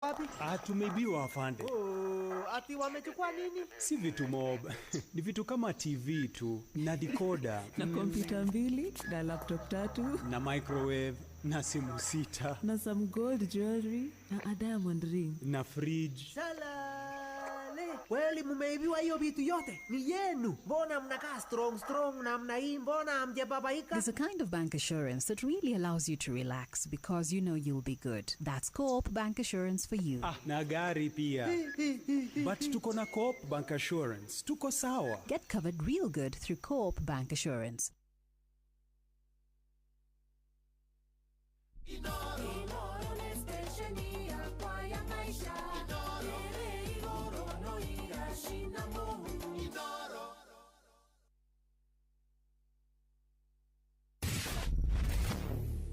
Wapi? Ah, tumeibiwa, afande. Oh, ati wamechukua nini? Si vitu mob, ni vitu kama TV tu na decoder na kompyuta mbili na laptop tatu na microwave na simu sita na some gold jewelry na a diamond ring. Na fridge. Salale. Kweli mumeibiwa hiyo vitu yote? Ni yenu. Mbona mnakaa strong strong namna hii? Mbona hamjababaika? There's a kind of bank assurance that really allows you to relax because you know you'll be good. That's Co-op Bank Assurance for you. Ah, na gari pia. But tuko na Co-op Bank Assurance. Tuko sawa. Get covered real good through Co-op Bank Assurance.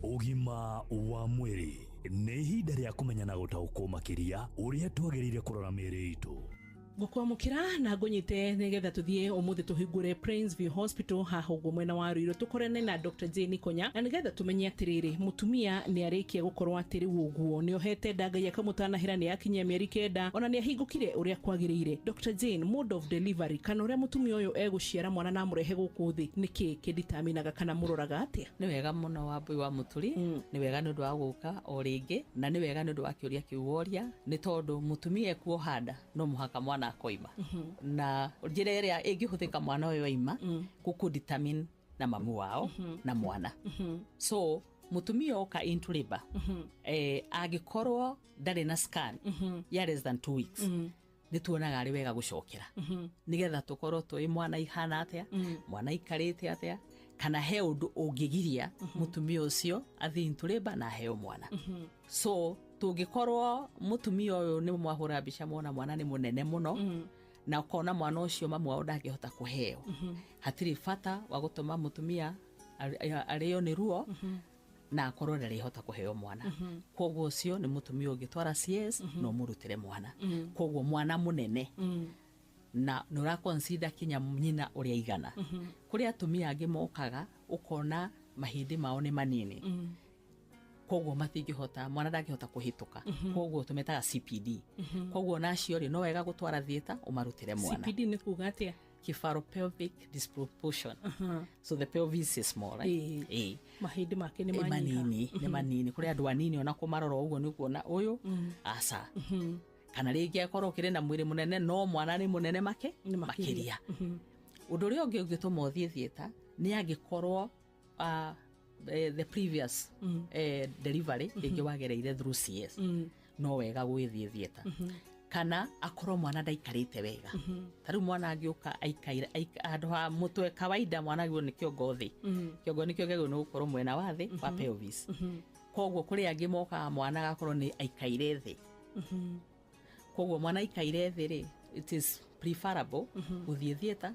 Ũgima wa mwĩrĩ nĩ ihinda rĩa kũmenya na gũtaũkwo makĩria ũrĩa twagĩrĩire kũrora mĩĩrĩ itũ. Ngũkwamũkĩra na ngũnyite nĩgetha tũthiĩ ũmũthĩ tũhingũre Prince View Hospital haha ũguo mwena wa Ruiru, tũkorane na Dr. Jane Konya na nĩgetha tũmenye atĩrĩrĩ, mũtumia nĩ arĩkia gũkorwo atĩ rĩu ũguo nĩ ohete nda, Ngai akamũtanahĩra, nĩ akinyia mĩeri 9, ona nĩ ahingũkire ũrĩa kwagĩrĩire. Dr. Jane, mode of delivery kana ũrĩa mũtumia ũyũ egũciara mwana na amũrehe gũkũ thĩ, nĩkĩ kĩnditaminaga kana mũroraga atĩa? Nĩ wega mũno, Wambui wa Mũturi. Nĩ wega nĩ ũndũ wa gũka o rĩngĩ, na nĩ wega nĩ ũndũ wa kĩũria kĩu woria, nĩ tondũ mũtumia ekuoha nda no mũhaka mwana akoima, na njĩra ĩrĩa ĩngĩhũthĩka mwana ũyũ aima gũkũ determine na mamu wao na mwana. So mũtumia oka into labor, angĩkorwo ndarĩ na scan ya less than 2 weeks, nĩ tuonaga arĩ wega gũcokera nĩgetha tũkorwo tũĩ mwana ihana atĩa, mwana aikarĩte atĩa, kana he ũndũ ũngĩgiria mũtumia ũcio athiĩ into labor na aheo mwana. So tũngĩkorwo mũtumia ũyũ nĩ mwahũra mbica mwona mwana nĩ mũnene mũno na ũkona mwana ũcio mamu wao ndangĩhota kũheo, hatirĩ bata wa gũtũma mũtumia arĩo nĩ ruo na akorwo ndarĩhota kũheo mwana. Koguo ũcio nĩ mũtumia ũngĩtwara CS na ũmũrutĩre mwana. Koguo mwana mũnene na nĩ ũra kinya nyina ũrĩa igana. Kũrĩ atumia angĩ mokaga ũkona mahĩndĩ mao nĩ manini, koguo matingĩhota, mwana ndangĩhota kũhĩtũka, koguo tũmetaga CPD. Koguo nacio rĩ, no wega gũtwara theatre ũmarutĩre mwana. CPD nĩ kuga atĩa? Cephalopelvic disproportion. So the pelvis is small, right? Ĩĩ. Ĩĩ. Mahĩndĩ make nĩ Ĩ, manyiha. Manini, nĩ manini. Kũrĩ andũ anini ona kũmarora ũguo nĩ kuona ũyũ aca, kana rĩngĩ akorwo ũkĩrĩ na mwĩrĩ mũnene no mwana nĩ mũnene make Nĩ makĩria. Makĩria. Ũndũ ũrĩa ũngĩ ũngĩtũma ũthiĩ theatre nĩ angĩkorwo the previous delivery rĩngĩ wagereire through CS, no wega gwĩthiĩ theatre, kana akorwo mwana ndaikarĩte wega. Ta rĩu mwana angĩũka aikaire handũ ha mũtwe, kawaida mwana agĩrĩirwo nĩ kĩongo thĩ, kĩongo nĩkĩo kĩagĩrĩirwo nĩ gũkorwo mwena wa thĩ wa pelvis. Koguo kũrĩ angĩ mokaga mwana agakorwo nĩ aikaire thĩ. Koguo mwana aikaire thĩ rĩ, it is preferable gũthiĩ theatre,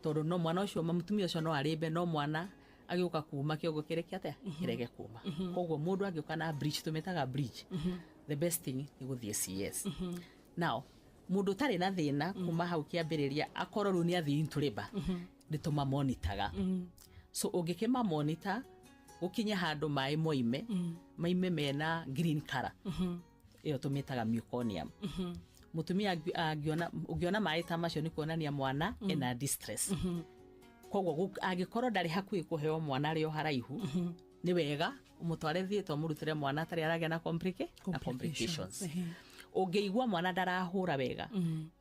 tondũ no mwana ũcio, mũtumia ũcio no arĩmbe, no mwana agĩũka kuma kĩongo kĩreke atĩa, kĩrege kuma. Koguo mũndũ angĩũka na breech, tũmĩtaga breech, the best thing nĩ gũthiĩ CS. Now mũndũ ũtarĩ na thĩna kuma hau kĩambĩrĩria, akorwo rĩu nĩ athiĩ into labor, nĩ tũmamonitaga. So ũngĩkĩma monitor gũkinye handũ maĩ moime, maime mena green color, ĩyo tũmĩtaga meconium. Mũtumia angĩona, ũngĩona maĩ ta macio, nĩ kuonania mwana ena distress. Koguo angĩkorwo ndarĩ hakuhĩ kũheo mwana, arĩ o haraihu, nĩ wega ũmũtware theatre ũmũrutĩre mwana atarĩ aragĩa na na complications. Ũngĩigua mwana ndarahũra wega,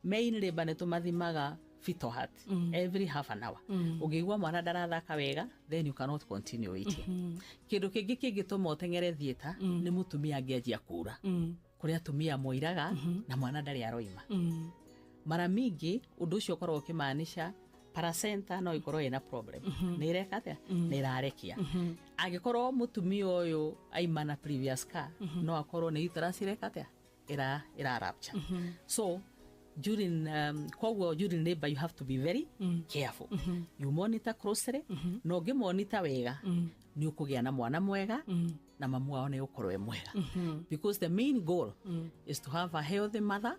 main labor nĩ tũmathimaga fetal heart every half an hour. Ũngĩigua mwana ndarathaka wega, then you cannot continue waiting. Kĩndũ kĩngĩ kĩngĩtũma ũteng'ere theatre nĩ mũtumia angĩanjia kura. Kũrĩ atumia moiraga na mwana ndarĩ aroima. Mara mingi ũndũ ũcio ũkoragwo ũkĩmaanisha placenta no ĩkorwo ĩna problem, nĩ ĩreka atĩa, nĩ ĩrarekia. Angĩkorwo mũtumia ũyũ aima na previous scar, no akorwo nĩ uterus ĩreka atĩa, ĩra rupture. So during koguo during labor you have to be very careful. You monitor closely, na ũngĩmonitor wega nĩ ũkũgĩa na mwana mwega. Na mamu wao nĩ gũkorwo e mwega, because the main goal is to have a healthy mother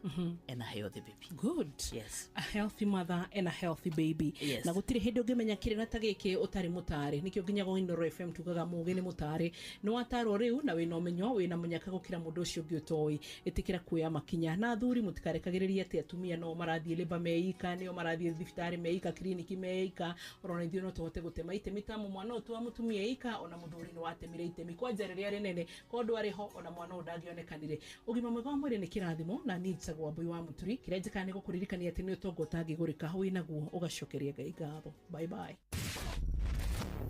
and a healthy baby. Good. Yes. A healthy mother and a healthy baby. Yes. Na gũtirĩ hĩndĩ ũngĩmenya kĩrĩra ta gĩkĩ ũtarĩ mũtarĩ. Nĩkĩo nginya gwa Inooro FM tugaga mũgĩ nĩ mũtarĩ. Nĩ watarwo rĩu na wĩna ũmenyo, wĩna mũnyaka gũkĩra mũndũ ũcio ũngĩ ũtoĩ. Ĩtĩkĩra kuoya makinya. Na athuri, mũtikarekagĩrĩrie atĩ atumia no marathiĩ labour meika, nĩo marathiĩ thibitarĩ meika, kiriniki meika. Orona ithuĩ no tũhote gũtema itemi ta mwana ũyũ wa mũtumia eika, ona mũthuri nĩ watemire itemi kwanja rĩrĩa rĩnene korwo ndwarĩ ho, ona mwana ũyũ ndangĩonekanire. Ũgima mwega wa mwĩrĩ nĩ kĩrathimo, na niĩ njĩtagwo Wambui wa Mũturi. Kĩrĩa njĩkaga nĩ gũkũririkania atĩ nĩ ũtonga ũtangĩgũrĩka, wĩnaguo ũgacokeria Ngai ngatho. Bye bye.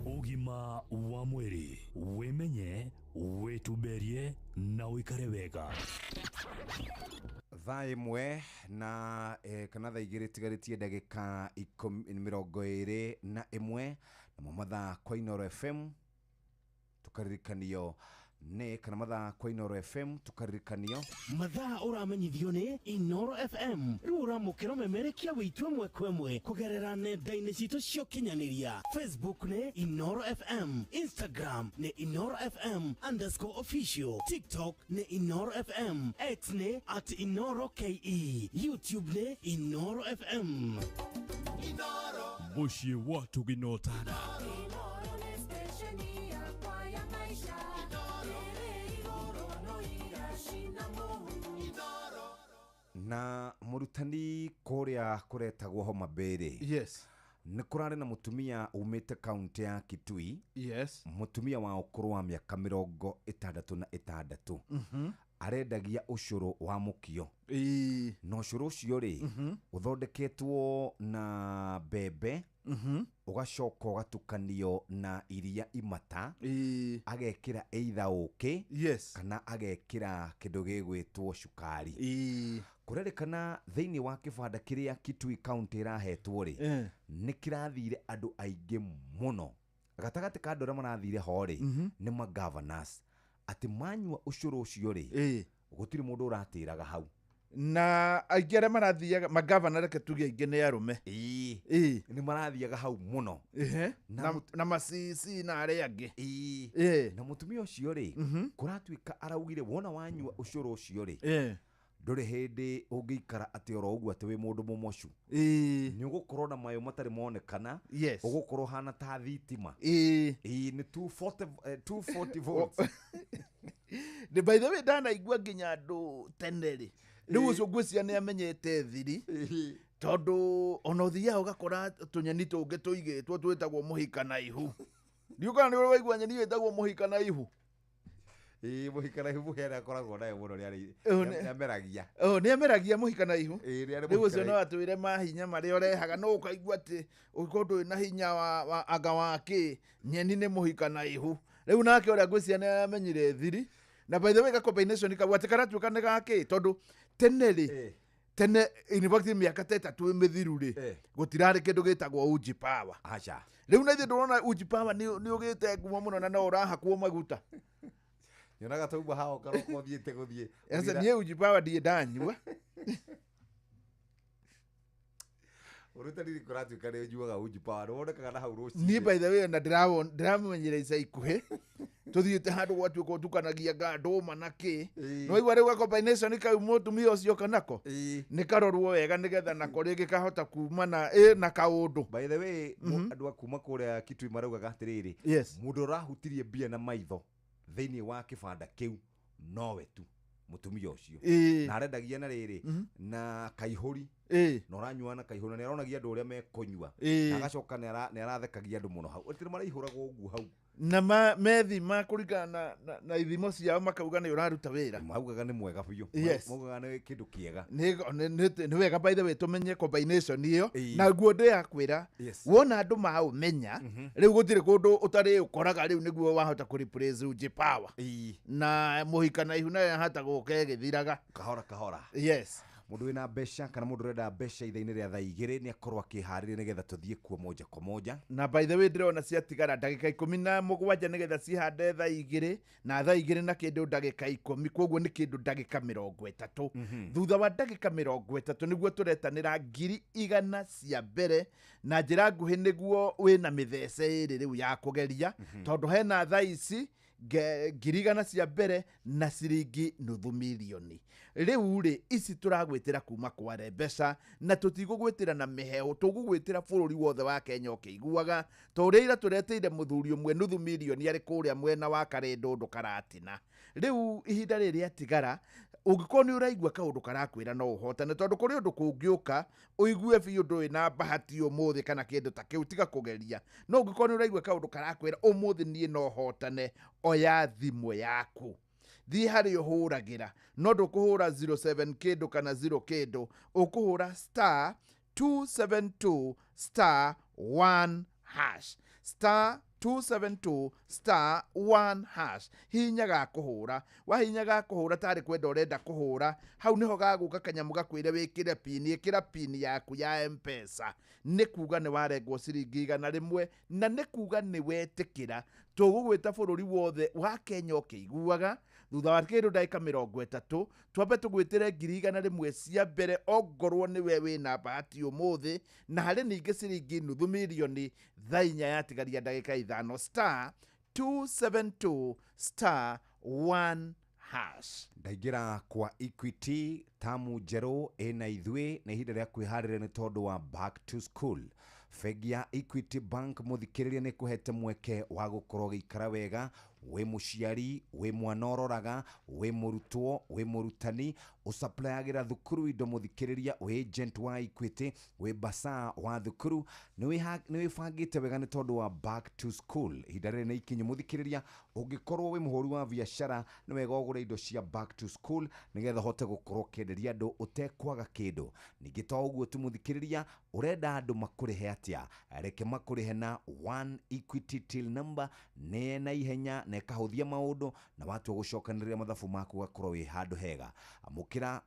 Ũgima wa mwĩrĩ: wĩmenye, wĩtumberie na ũikare wega. 1:00 na kana 2:00 tigarĩtie ndagĩka 21, namo mathaa kwa Inooro FM tukaririkanio nĩ kana mathaa kwa Inooro FM tukaririkanio. Mathaa ũramenyithio nĩ Inoro FM. Rĩu ũramũkĩra ũmemerekia witũ ĩmwe kwa ĩmwe kũgerera nenda-inĩ citũ cia ũkinyanĩria. Facebook nĩ Inoro FM, Instagram nĩ InoroFM_official, TikTok nĩ Inoro FM, X nĩ @InoroKE, YouTube nĩ Inoro FM. Mũciĩ wa tũginotana. Inoro nĩ stesheni yakwa ya maisha ĩrĩ igũrũ no iracina mũhu. Na mũrutani, kũrĩa kũretagwo Homa Bay rĩ, nĩ kũrarĩ na mũtumia umĩte kaunti ya Kitui, mũtumia wa ũkũrũ wa mĩaka 66, arendagia ũcũrũ wa mũkio, na ũcũrũ ũcio rĩ, ũthondeketwo na mbembe, ũgacoka ũgatukanio na iria imata, agekĩra either ũkĩ kana agekĩra kĩndũ gĩgwĩtwo cukari. Kũrerĩkana thĩinĩ wa kĩbanda kĩrĩa Kitui County ĩrahetwo rĩ, nĩ kĩrathire andũ aingĩ mũno. Gatagatĩ ka andũ arĩa marathire ho rĩ, nĩ magovernors, atĩ manyua ũcũrũ ũcio rĩ, gũtirĩ mũndũ ũratĩraga hau. Na aingĩ arĩa marathiaga magavana, reke tuge aingĩ nĩ arũme. Ĩĩ, nĩ marathiaga hau mũno. Na macici na arĩa angĩ. Ĩĩ, na mũtumia ũcio rĩ, kũratuĩka araugire wona wanyua ũcũrũ ũcio rĩ, ndũrĩ hĩndĩ ũngĩikara atĩ oro ũguo atĩ wĩ mũndũ mũmocu. Nĩ ũgũkorwo na mayo matarĩ monekana. Ũgũkorwo hana ta thitima. Ĩĩ, nĩ 240, 240 volts. Nĩ by the way ndanaigua nginya andũ tene rĩ, rĩu ũcio ngwĩciria nĩ amenyete thiri, tondũ ona ũthiaga ũgakora tũnyeni tũngĩ tũigĩtwo twĩtagwo mũhika na ihu. Ndiũ kana nĩ ũrĩ waigua nyeni ĩtagwo mũhika na ihu? Ĩĩ, mũhika na ihu, mũhĩa akoragwo nayo mũno. Nĩ ameragia. Oh, nĩ ameragia mũhika na ihu. Ĩĩ, nĩ arĩ Rĩu mũhika ũcio na no atwĩre mahinya marĩa ũrehaga, no ũkaigua atĩ ũngĩkorwo ndũrĩ na hinya wa anga wa kĩ, nyeni nĩ mũhika na ihu. Rĩu nake ũrĩa ngwĩciria nĩ amenyire thiri. Na by the way, ga combination kau atĩ karatuĩka nĩ gakĩ, tondũ tene rĩ, tene, in fact mĩaka ta 3 mĩthiru rĩ, gũtirarĩ kĩndũ gĩtagwo uji power. Aca. Rĩu na ithuĩ ndũrona uji power nĩ ũgĩte ngumo mũno na no ũrahakwo maguta. Nyonaga tauma hao karoko ũthiĩte gũthiĩ. Asa niĩ uji power ndirĩ ndanyua. Ũrutani, kũratuĩka nĩ ũnyuaga uji power, nĩ wonekaga na hau rũcinĩ. Niĩ by the way na ndĩramũmenyera ica ikuhĩ tũthiĩte handũ gwatuĩka ũtukanagia nga ndũma na kĩ, no igua rĩu ga combination kau mũtumia ũcio kanako nĩ karorwo wega nĩgetha nako rĩngĩ kahota kuma na na kaũndũ. By the way, andũ a kuma kũrĩa Kitui maraugaga atĩrĩrĩ, mũndũ ũrahutirie mbia na maitho thĩinĩ wa kĩbanda kĩu nowe tu, mũtumia ũcio. Na arendagia na rĩrĩ na kaihũri, na ũranyua na kaihũri, na nĩ aronagia andũ ũrĩa mekũnyua, na agacoka nĩ arathekagia andũ mũno hau, atĩ nĩ maraihũragwo ũguo hau. Na methima kũringana na ithimo ciao makauga nĩ ũraruta wĩra. Maugaga nĩ mwega biũ. Maugaga nĩ kĩndũ kĩega. Nĩ wega by the way tũmenye combination ĩyo, naguo ndĩrakwĩra, wona andũ maũmenya rĩu gũtirĩ kũndũ ũtarĩ ũkoraga rĩu nĩguo wahota kũ replace uji power na mũhika na ihu nayo yahota gũka ĩgĩthiraga. Kahora kahora. Mũndũ wĩna mbeca kana mũndũ ũrenda mbeca ithaa-inĩ rĩa 2:00 nĩ akorwo akĩharĩria nĩgetha tũthiĩ kuo moja kwa moja. Na by the way ndĩrona ciatigara ndagĩka 17 nĩgetha cihande 2:00, na 2:00 na kĩndũ ndagĩka 10, koguo nĩ kĩndũ ndagĩka 30. Thutha wa ndagĩka 30 nĩguo tũretanĩra 100,000 cia mbere na njĩra nguhĩ, nĩguo wĩna mĩthece ĩrĩ rĩu ya kũgeria, tondũ hena thaa ici 100,000 cia mbere na ciringi 500,000. Rĩu rĩ, ici tũragwĩtĩra kuma kware mbeca na tũtigũgwĩtĩra na mĩheho, tũgũgwĩtĩra bũrũri wothe wa Kenya ũkĩiguaga. Ta ũrĩa ira tũretĩire mũthuri ũmwe 500,000 arĩ kũrĩa mwena wa Karĩndũndũ Karatina. Rĩu ihinda rĩrĩ rĩatigara, ũngĩkorwo nĩ ũraigua kaũndũ karakwĩra no ũhotane, tondũ kũrĩ ũndũ kũngĩũka ũigue biũ ndũrĩ na bahati ũmũthĩ kana kĩndũ ta kĩu, tiga kũgeria. No ũngĩkorwo nĩ ũraigua kaũndũ karakwĩra ũmũthĩ niĩ no hotane, oya thimũ yaku, thiĩ harĩa ũhũragĩra, no ndũkũhũra 07 kĩndũ kana 0 kĩndũ, ũkũhũra star 272 star 1 hash, star 272 star 1 hash. Hihinya ga kũhũra, wahihinya ga kũhũra tarĩ kwenda ũrenda kũhũra, hau nĩho gagũka kanyamũ gakwĩre wĩkĩre pini, ĩkĩra pini yaku ya M-Pesa. Nĩ kuga nĩ warengwo ciringi 100, na nĩ kuga nĩ wetĩkĩra. Tũgũgwĩta bũrũri wothe wa Kenya ũkĩiguaga. Thutha wa kĩndũ ndagĩka 30 twambe tũgwĩtĩre 100,000 cia mbere, ongorwo nĩwe wĩna bahati ũmũthĩ, na harĩ ningĩ ciringi 500,000 thaa 4 yatigaria ndagĩka 5, star 272 star 1 hash. Ndaingĩra kwa Equity tamu njerũ ĩna ithuĩ na ihinda rĩa kwĩharĩria nĩ tondũ wa back to school. Bengi ya Equity Bank mũthikĩrĩria nĩ kũhete mweke wa gũkorwo ũgĩikara wega, wĩ mũciari, wĩ mwana ũroraga, wĩ mũrutwo, wĩ mũrutani, ũsuppliagĩra thukuru indo mũthikĩrĩria, wĩ agent wa Equity, wĩ basaa wa thukuru, nĩ wĩbangĩte wega nĩ tondũ wa back to school. Ihinda rĩrĩ nĩ ikinyu mũthikĩrĩria, ũngĩkorwo wĩ mũhũri wa biacara nĩ wega ũgũre indo cia back to school nĩgetha ũhote gũkorwo ũkĩenderia andũ ũtekwaga kĩndũ. Ningĩ to ũguo tu mũthikĩrĩria, ũrenda andũ makũrĩhe atĩa? Reke makũrĩhe na One Equity till number, nĩ na ihenya na ĩkahũthia maũndũ, na watua gũcokanĩrĩria mathabu maku ũgakorwo wĩ handũ hega. Amũkĩra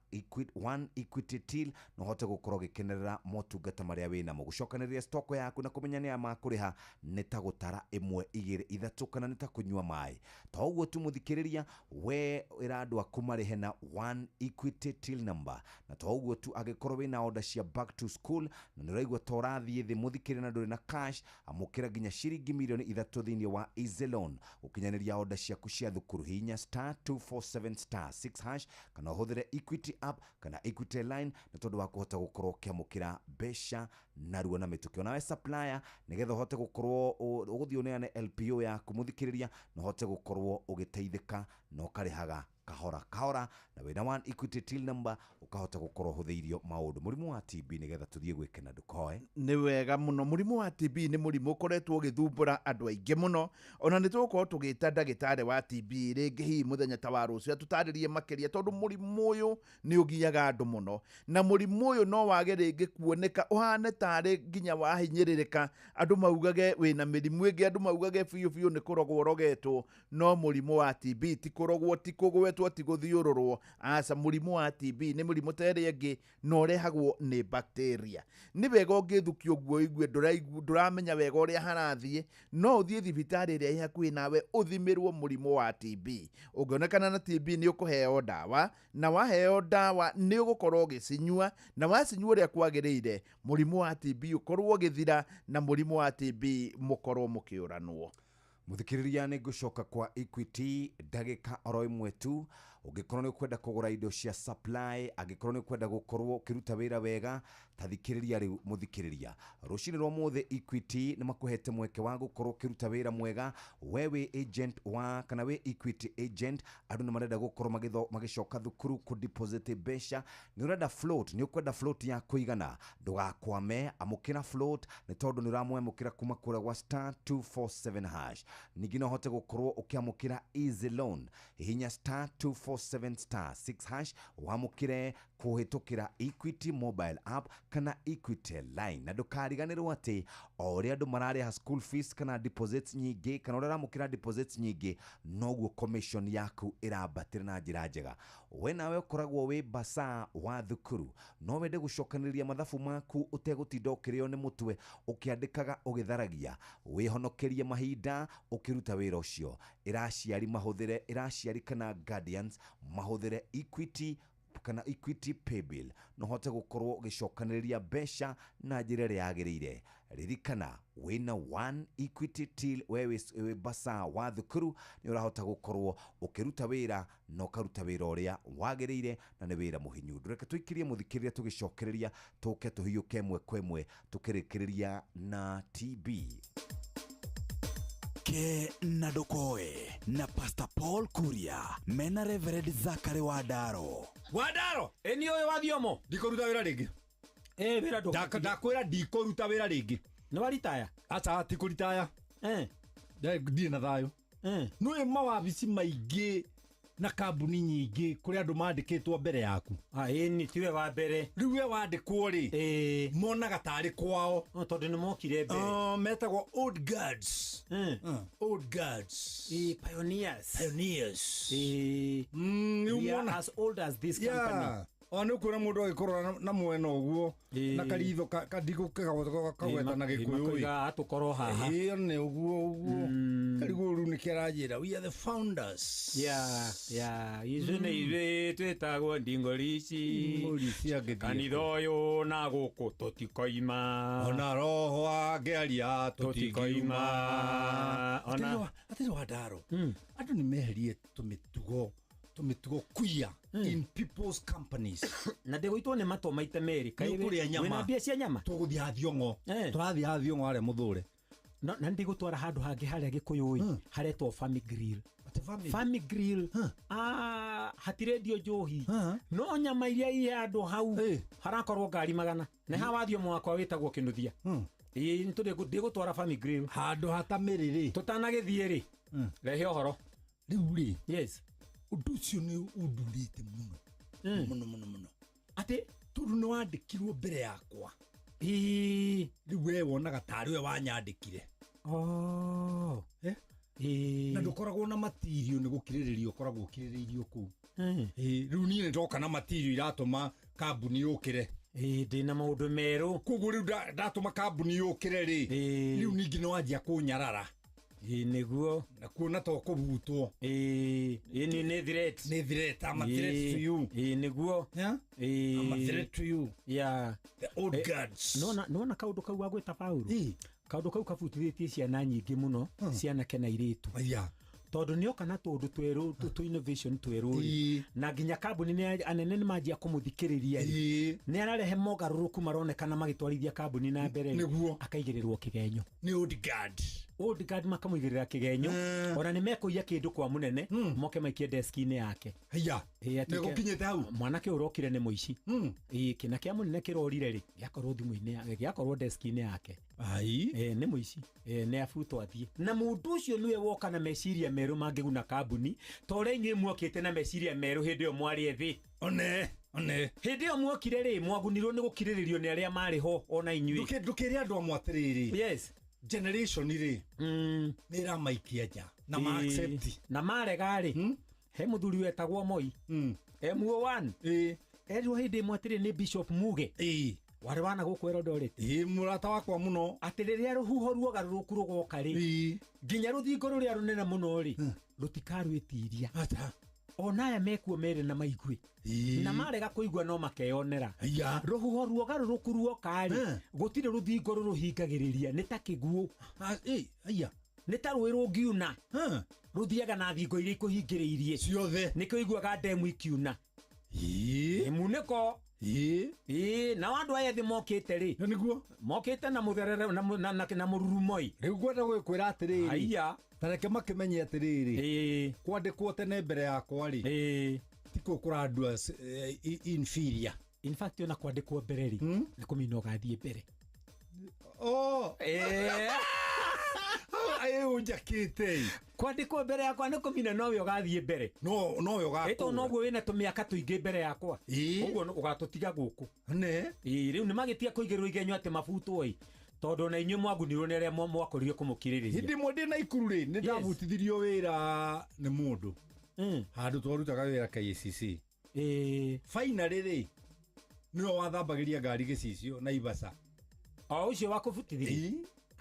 One Equity till na ũhote gũkorwo ũgĩkenerera motungata marĩa wĩnamo. Gũcokanĩrĩria stoko yaku na kũmenya nĩa makũrĩha nĩ ta gũtara 1 2 3 kana nĩ ta kũnyua maĩ. To ũguo tu mũthikĩrĩria, we ĩra andũ aku marĩhe na One Equity till number. Na to ũguo tu, angĩkorwo wĩna order cia back to school na nĩ ũraigua ta ũrathiĩ thĩ mũthikĩrĩria na ndũrĩ na cash, amũkĩra nginya ciringi 3 million thĩinĩ wa Easy Loan gũkinyanĩria order ciaku cia thukuru. Hihinya star 247 star 6 hash kana ũhũthĩre Equity app kana Equity line nĩ tondũ wa kũhota gũkorwo ũkĩamũkĩra mbeca narua na mĩtũkĩ. Onawe supplier, nĩgetha ũhote gũkorwo ũgũthiĩ ũneane LPO yaku mũthikĩrĩria, na ũhote gũkorwo ũgĩteithĩka na ũkarĩhaga kahora kahora, na wĩna One Equity till number ũkahota gũkorwo ũhũthĩirio maũndũ. Mũrimũ wa TB, nĩgetha tũthiĩ gwĩkena, ndũkoe. Nĩ wega mũno. Mũrimũ wa TB nĩ mũrimũ ũkoretwo ũgĩthumbũra andũ aingĩ mũno, ona nĩ tũgũkorwo tũgĩta ndagĩtarĩ wa TB rĩngĩ hihi mũthenya ta wa rũciũ atũtarĩrie makĩria, tondũ mũrimũ ũyũ nĩ ũgiaga andũ mũno, na mũrimũ ũyũ no wage rĩngĩ kuoneka ũhane tarĩ nginya wahinyĩrĩrĩka, andũ maugage wĩna mĩrimũ ĩngĩ, andũ maugage biũ biũ nĩ kũrogwo ũrogetwo. No mũrimũ wa TB ti kũrogwo, ti kũgwetwo, ti gũthiũrũrwo, aca. Mũrimũ wa TB nĩ mũrimũ ta ĩrĩa ĩngĩ na ũrehagwo nĩ bacteria. Nĩ wega ũngĩthukio ũguo ũigue ndũramenya wega ũrĩa harathiĩ, no ũthiĩ thibitarĩ ĩrĩa ĩ hakuhĩ nawe ũthimĩrwo mũrimũ wa TB. Ũngĩonekana na TB nĩ ũkũheo ndawa, na waheo ndawa nĩ ũgũkorwo ũgĩcinyua, na wacinyua ũrĩa kwagĩrĩire, mũrimũ wa TB ũkorwo ũgĩthira, na mũrimũ wa TB mũkorwo mũkĩũranwo. Mũthikĩrĩria, nĩ ngũcoka kwa Equity ndagĩka oro ĩmwe tu. Ũngĩkorwo nĩ ũkwenda kũgũra indo cia supply, angĩkorwo nĩ ũkwenda gũkorwo ũkĩruta wĩra wega, ta thikĩrĩria rĩu mũthikĩrĩria. Rũcinĩ rwa mũthĩ Equity nĩ makũhete mweke wa gũkorwo ũkĩruta wĩra mwega. We wĩ agent wa kana wĩ Equity agent, andũ nĩ marenda gũkorwo magĩcoka thukuru kũ deposit mbeca, nĩ ũrenda float, nĩ ũkwenda float ya kũigana, ndũgakwame, amũkĩra float nĩ tondũ nĩ ũramwamũkĩra kuma kũrĩa gwa star 247 hash. Ningĩ no ũhote gũkorwo ũkĩamũkĩra easy loan, hihinya star 247 star 6 hash wamũkĩre kũhĩtũkĩra Equity mobile app kana Equity line. Na ndũkariganĩrwo atĩ o ũrĩa andũ mararĩha school fees kana deposits nyingĩ, kana ũrĩa ũramũkĩra deposits nyingĩ, noguo commission yaku ĩrambatĩra na njĩra njega. We nawe ũkoragwo wĩ basaa wa thukuru, no wende gũcokanĩrĩria mathabu maku ũtegũtinda ũkĩrĩo nĩ mũtwe ũkĩandĩkaga ũgĩtharagia, wĩhonokerie mahinda ũkĩruta wĩra ũcio. Ĩra aciari mahũthĩre, ĩra aciari kana guardians mahũthĩre Equity. kana Equity Paybill no hote gukorwo ugicokanĩrĩria mbeca na njĩra ĩrĩa yagĩrĩire. Ririkana wĩna One Equity Till, we wĩ basa wa thukuru nĩ ũrahota gũkorwo ũkĩruta wĩra na ũkaruta wĩra ũrĩa wagĩrĩire na nĩ wĩra mũhinyu. Ndũreke tũikĩrie mũthikĩrĩria tũgĩcokereria tũke tũhiũke ĩmwe kwa ĩmwe tũkĩrĩkĩrĩria na TB. Ke na Ndokoe na Pastor Paul Kuria mena Reverend Zachary Wandaro. Wandaro eni uyu wa thiomo ndikũruta wĩra rĩngĩ. Wĩra ndũ ndakwĩra ndikũruta wĩra rĩngĩ. Nĩ waritaya? Aca ti kũritaya. Ndirĩ na thayũ. Nĩũĩ mawabici maingĩ na kambuni nyingĩ kũrĩa andũ mandĩkĩtwo mbere yaku. Ĩni tiwe wa mbere. Rĩu we wandĩkwo rĩ, monaga tarĩ kwao. Tondũ nĩ mokire mbere. Metagwo old guards. Old guards. Pioneers. Pioneers. We are as old as this company. Ona nĩ ũkuona mũndũ agĩkorora na mwena ũguo na karitho kandigũkagweta na gĩkũyũ ĩ. Atũkorwo haha. Ĩyo nĩ ũguo ũguo. Karigũ rĩu nĩkĩo aranjĩra we are the founders. Yeah, yeah. Ithuĩ nĩ ithuĩ twĩtagwo ndingorici. Kanitha ũyũ na gũkũ tũtikoima. Ona roho angĩaria tũtikoima. Ona atĩrĩ Wandaro, andũ nĩ meherie tũmĩtugo kuia in people's companies. Na ndĩgũitwo nĩ matũ maita merĩ. Nĩ nyama. Wĩna mbia cia nyama? Tũgũthiĩ Hathiongo. Tũrathiĩ Hathiongo harĩa mũthũre. No, na ndigũtwara handũ hangĩ harĩa Gĩkũyũ ĩ, haretwo Family Grill. Family Grill. Hatirendio njohi. No nyama iria i handũ hau harakorwo ngari 100. Na haha wathio mwakwa wĩtagwo Kĩnuthia. Ĩĩ ndĩgũtwara Family Grill. Handũ hatamĩrĩ rĩ. Tũtanagĩthiĩ rĩ. Rehe ũhoro. Rĩu rĩ. Yes. Ũndũ ũcio nĩ ũndurĩte mũno. Mũno mũno mũno. Atĩ tondũ nĩ wandĩkirwo mbere yakwa. Rĩu we wonaga tarĩ we wanyandĩkire. Na ndũkoragwo na matirio nĩ gũkirĩrĩria ũkoragwo ũkirĩrĩirio kũu. Rĩu niĩ nĩndoka na matirio iratũma kambuni yũkĩre. Ndĩna maũndũ merũ. Koguo rĩu ndatũma kambuni yũkĩre rĩ, rĩu ningĩ nĩ wanjia kũnyarara. Nĩguo. Na kuona to kũbutwo. Ĩni nĩ threat. Nĩ threat. I'm a threat to you. Nĩguo. I'm a threat to you. Yeah. The old guards. Nona kaũndũ kau wagwĩta Paul. Kaũndũ kau kabutithĩtie ciana nyingĩ mũno, cianake na airĩtu. Tondũ nĩoka na tũũndũ twerũ, tũ innovation twerũ rĩ, na nginya kambuni nĩ anene nĩ manjia kũmũthikĩrĩria rĩ, nĩ ararehe mogarũrũku maronekana magĩtwarithia kambuni na mbere rĩ, akaigĩrĩrwo kĩgenyo. Nĩ old guard. Old guard makamũigĩrĩra kĩgenyo, ona nĩ mekũiya kĩndũ kwa mũnene, moke maikie deski-inĩ yake. Haiya. Nĩgũkinyĩte hau. Mwanake ũyũ ũrokire nĩ mũici. Kĩna kĩa mũnene kĩrorire rĩ, gĩakorwo thimũ-inĩ yake, gĩakorwo deski-inĩ yake. Ai. Nĩ mũici. Nĩ abutwo athiĩ. Na mũndũ ũcio nĩwe woka na meciria merũ mangĩguna kambuni, ta ũrĩa inyuĩ mwokĩte na meciria merũ hĩndĩ ĩyo mwarĩ ethĩ. One. Hĩndĩ ĩyo mwokire rĩ, mwagunirwo nĩ gũkirĩrĩrio nĩ arĩa marĩ ho ona inyuĩ. Ndũkĩre andũ amwe atĩrĩrĩ. Yes. Generation rĩ, nĩ ĩramaikia nja na ma accept. Na marega rĩ, he mũthuri wetagwo Moi. MO1. Erirwo hĩndĩ ĩmwe atĩrĩ nĩ Bishop Muge. Warĩ wana gũkũ Eldoret. Mũrata wakwa mũno. Atĩ rĩrĩa rũhuho ruogarũrũku rũgoka rĩ, nginya rũthingo rũrĩa rũnene mũno rĩ, rũtikarwĩtiria. Ona aya mekuo merĩ na maigue. Na marega kũigua no makeyonera. Rũhuho ruogarũrũku ruoka rĩ, gũtirĩ rũthingo rũrũhingagĩrĩria, nĩ ta kĩguũ. Nĩ ta rũĩ rũngiuna. Rũthiaga na thingo iria ikũhingĩrĩirie. Ciothe. Nĩkĩo ũiguaga ndemu ikiuna. Munĩko. Nao andũ aya ethĩ mokĩte rĩ, nĩguo mokĩte na mũtherere na mũrurumoi. Rĩu ngwenda gũgĩkwĩra atĩrĩrĩ. Haiya. Ta reke makĩmenye atĩrĩrĩ. Kwandĩkwo tene mbere yakwa rĩ, tikuo kũrandua inferior. In fact ona kwandĩkwo mbere rĩ, nĩ kũmina ũgathiĩ mbere. Ũnjakĩte. Kwandĩkwo mbere yakwa nĩ kũmina nowe ũgathiĩ mbere. Nowe ũgakũra. Ĩtondũ noguo wĩna tũmĩaka tũingĩ mbere yakwa. Ũguo ũgatũtiga gũkũ. Rĩu nĩ magĩtiga kũigĩrĩrwo igenyo atĩ mabutwo ĩ. Tondũ ona inyuĩ mwagunirwo nĩ arĩa mwakorire kũmũkirĩrĩria. Hĩndĩ ĩmwe ndĩ Naikuru rĩ, nĩ ndabutithirio wĩra nĩ mũndũ. Handũ twarutaga wĩra KACC. Finally rĩ, nĩwe wathambagĩria ngari gĩcicio Naivasha. O ũcio wakũbutithirie?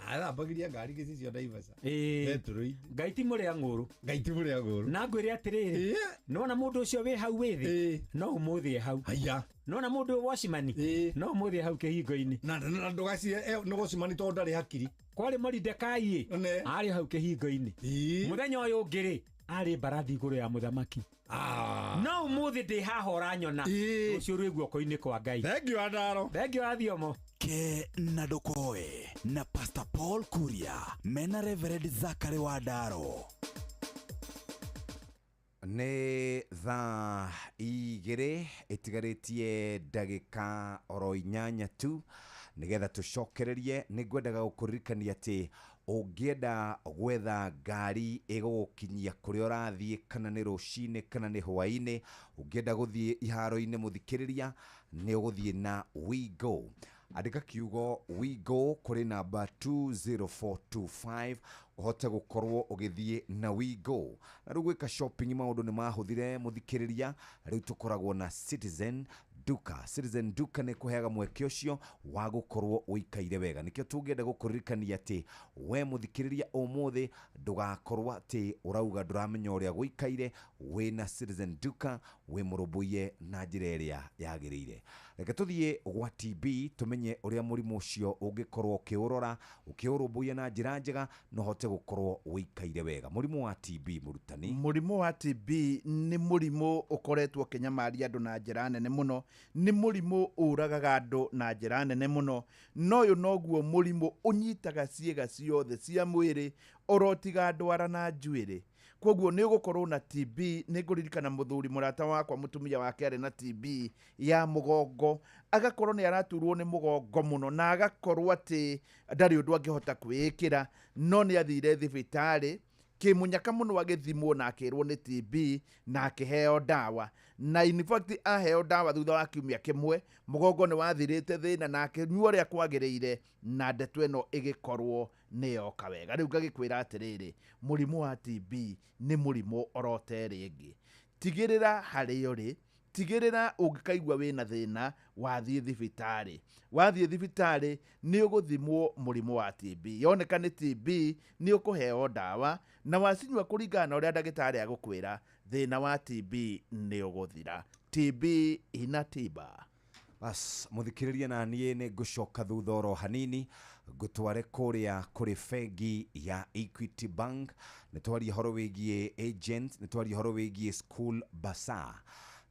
Athambagiria ngari gĩcicio Naivasha. Ĩĩ. Ngai ti mũrĩa ng'ũrũ. Ngai ti mũrĩa ng'ũrũ. Na ngwĩre atĩrĩrĩ, nĩwona mũndũ ũcio wĩ hau wĩ thĩ, no ũmũthĩ e hau. Haiya. Nĩwona mũndũ ũyũ wacimani, no ũmũthĩ e hau kĩhingo-inĩ. Na ndũgacie nĩ gũcimani tondũ ndarĩ hakiri. Kwarĩ Moridekai ĩ, arĩ hau kĩhingo-inĩ. Mũthenya ũyũ ũngĩ rĩ, arĩ mbarathi igũrũ ya mũthamaki. No ũmũthĩ ndĩ haha ũranyona, rũciũ rwĩ guoko-inĩ kwa Ngai. Thengiũ Andaro. Thengiũ Athiomo. Ke na Ndokoe na Pastor Paul Kuria mena Reverend Zachary Wandaro. Nĩ thaa 2 ĩtigarĩtie ndagĩka oro 8 tu nĩgetha tũcokererie. Nĩ ngwendaga gũkũririkania atĩ ũngĩenda gwetha ngari ĩgũgũkinyia kũrĩa ũrathiĩ, kana nĩ rũcinĩ kana nĩ hwaĩ-inĩ, ũngĩenda gũthiĩ iharo-inĩ mũthikĩrĩria, nĩ ũgũthiĩ na WeGo. Andĩka kiugo WeGo kũrĩ namba 20425 ũhote gũkorwo ũgĩthiĩ na WeGo. Na rĩu gwĩka shopping maũndũ nĩ mahũthire mũthikĩrĩria, rĩu tũkoragwo na Citizen Duka. Citizen Duka nĩ kũheaga mweke ũcio wa gũkorwo ũikaire wega. Nĩkĩo tũngĩenda gũkũririkania atĩ we mũthikĩrĩria ũmũthĩ ndũgakorwo atĩ ũrauga ndũramenya ũrĩa gũikaire. Wĩna Citizen Duka wĩ mũrũmbũiye na njĩra ĩrĩa yagĩrĩire. Reke tũthiĩ gwa TB tũmenye ũrĩa mũrimũ ũcio ũngĩkorwo ũkĩũrora, ũkĩũrũmbũiya na njĩra njega na ũhote gũkorwo ũikaire wega. Mũrimũ wa TB mũrutani. Mũrimũ wa TB nĩ mũrimũ ũkoretwo ũkĩnyamaria andũ na njĩra nene mũno. Nĩ mũrimũ ũragaga andũ na njĩra nene mũno. Na ũyũ noguo mũrimũ ũnyitaga ciĩga ciothe cia mwĩrĩ orotiga ndwara na njuĩrĩ. Koguo nĩ ũgũkorwo na TB. Nĩ ngũririkana mũthuri mũrata wakwa mũtumia wake arĩ na TB ya mũgongo, agakorwo nĩ araturwo nĩ mũgongo mũno na agakorwo atĩ ndarĩ ũndũ angĩhota kwĩĩkĩra, no nĩ athire thibitarĩ kĩmũnyaka mũno agĩthimwo na akĩrwo nĩ TB na akĩheo ndawa. Na in fact aheo ndawa thutha wa kiumia kĩmwe mũgongo nĩ wathirĩte thĩna na akĩnyua ũrĩa kwagĩrĩire na ndeto ĩno ĩgĩkorwo nĩ yoka wega. Rĩu ngagĩkwĩra atĩrĩrĩ, mũrimũ wa TB nĩ mũrimũ orote rĩngĩ. Tigĩrĩra harĩa ũrĩ, tigĩrĩra ũngĩkaigua wĩna thĩna wathiĩ thibitarĩ. Wathiĩ thibitarĩ nĩ ũgũthimwo mũrimũ wa TB. Yoneka nĩ TB nĩ ũkũheo ndawa na wacinyua kũringana na ũrĩa ndagĩtarĩ agũkwĩra, thĩna wa TB nĩ ũgũthira. TB ina tiba. Bas, mũthikĩrĩria na niĩ nĩ ngũcoka thutha oro hanini ngũtware kũrĩa kũrĩ bengi ya Equity Bank. Nĩ twaria ũhoro wĩgiĩ agent, nĩ twaria ũhoro wĩgiĩ school bazaar.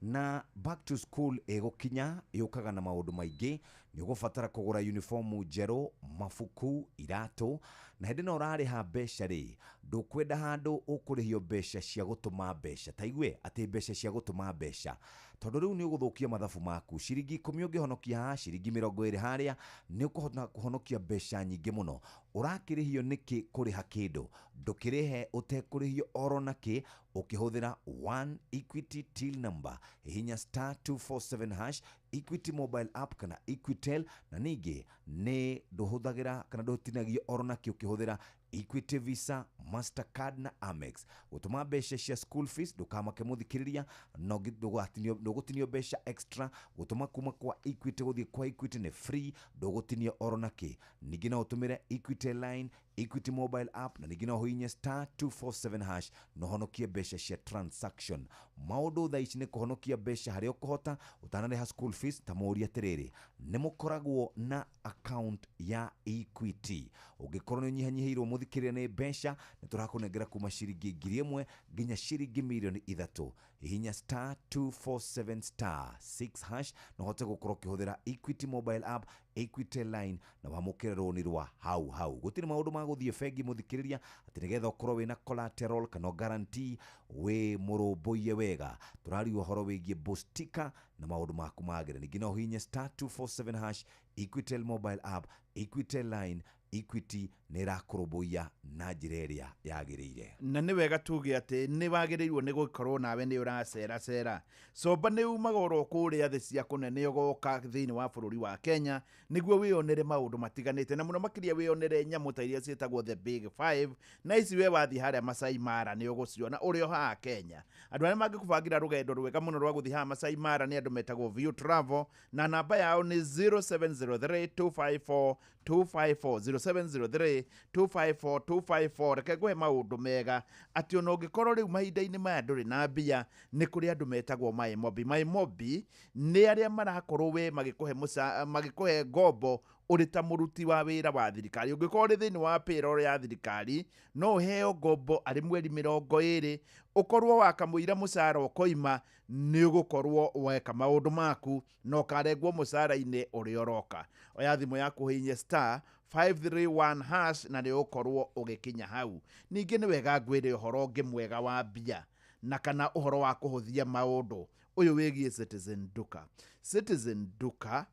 Na back to school ĩgũkinya yũkaga na maũndũ maingĩ. Nĩ ũgũbatara kũgũra uniformu njerũ, mabuku, iratũ, na hĩndĩ ĩno ũrarĩha mbeca rĩ, ndũkwenda handũ ũkũrĩhio mbeca cia gũtũma mbeca. Ta igue atĩ mbeca cia gũtũma mbeca, tondũ rĩu nĩ ũgũthũkia mathabu maku. Ciringi 10 ũngĩhonokia haha, ciringi 20 harĩa, nĩ ũkũhota kũhonokia mbeca nyingĩ mũno. Ũrakĩrĩhio nĩkĩ kũrĩha kĩndũ? Ndũkĩrĩhe ũtekũrĩhio oro nakĩ ũkĩhũthĩra One Equity till number. Hihinya star 247 hash Equity mobile app kana Equitel, na ningĩ nĩ ndũhũthagĩra kana ndũtinagio oro nakĩ ũkĩhũthĩra Equity Visa, Mastercard na Amex. Gũtũma mbeca cia school fees ndũkamake mũthikĩrĩria, ndũgũtinio mbeca extra. Gũtũma kuma kwa Equity gũthiĩ kwa Equity nĩ free, ndũgũtinio oro nakĩ. Ningĩ no ũtũmĩre Equity line, Equity mobile app, na ningĩ no ũhihinye star 247 hash na ũhonokie mbeca cia transaction. Maũndũ thaa ici nĩ kũhonokia mbeca harĩa ũkũhota ũtanarĩha school fees. Ta mũũrie atĩrĩrĩ, nĩ mũkoragwo na account ya Equity? Ũngĩkorwo nĩ ũnyihanyihĩirwo mũthikĩrĩria nĩ mbeca, nĩ tũrakũnengera kuma ciringi 1000 nginya ciringi 3,000,000. Hihinya star 247 star 6 hash na ũhote gũkorwo ũkĩhũthĩra Equity mobile app, Equity line, na wamũkĩre rũni rwa hau hau. Gũtirĩ maũndũ ma gũthiĩ bengi mũthikĩrĩria atĩ nĩgetha ũkorwo wĩna collateral kana guarantee wĩ mũrũmbũiye wega. Tũraria ũhoro wĩgiĩ Bostika na maũndũ maku magĩre. Ningĩ no ũhihinye star 247 hash Equitel mobile app, Equitel line, Equity nĩ ĩrakũrũmbũiya na njĩra ĩrĩa yagĩrĩire. Na nĩ wega tuge atĩ nĩ wagĩrĩirwo nĩ gũkorwo nawe nĩ ũraceracera. Comba nĩ umaga oro kũrĩa thĩ cia kũnene ũgoka thĩinĩ wa bũrũri wa Kenya nĩguo wĩyonere maũndũ matiganĩte, na mũno makĩria wĩyonere nyamũ ta iria ciĩtagwo the big five, na ici we wathiĩ harĩa Masai Mara nĩ ũgũciona ũrĩ o haha Kenya. Andũ arĩa mangĩkũbangĩra rũgendo rwega mũno rwa gũthiĩ haha Masai Mara nĩ andũ metagwo View Travel, na namba yao nĩ 0703 254 254, 0703 254 254. Reke ngũhe maũndũ mega atĩ ona ũngĩkorwo rĩu mahinda-inĩ maya ndũrĩ na mbia, nĩ kũrĩ andũ metagwo Maimobi. Maimobi nĩ arĩa marakorwo we magĩkũhe ngombo ũrĩ ta mũruti wa wĩra wa thirikari. Ũngĩkorwo ũrĩ thĩinĩ wa payroll ya thirikari, no ũheo ngombo arĩ mweri 20, ũkorwo wakamũira mũcara ũkoima, nĩ ũgũkorwo weka maũndũ maku na ũkarengwo mũcara-inĩ ũrĩa ũroka. Oya thimũ yaku ũhihinye star 531 hash na nĩ ũgũkorwo ũgĩkinya hau. Ningĩ nĩ wega ngwĩre ũhoro ũngĩ mwega wa mbia na kana ũhoro wa kũhũthia maũndũ ũyũ wĩgiĩ Citizen Duka. Citizen Duka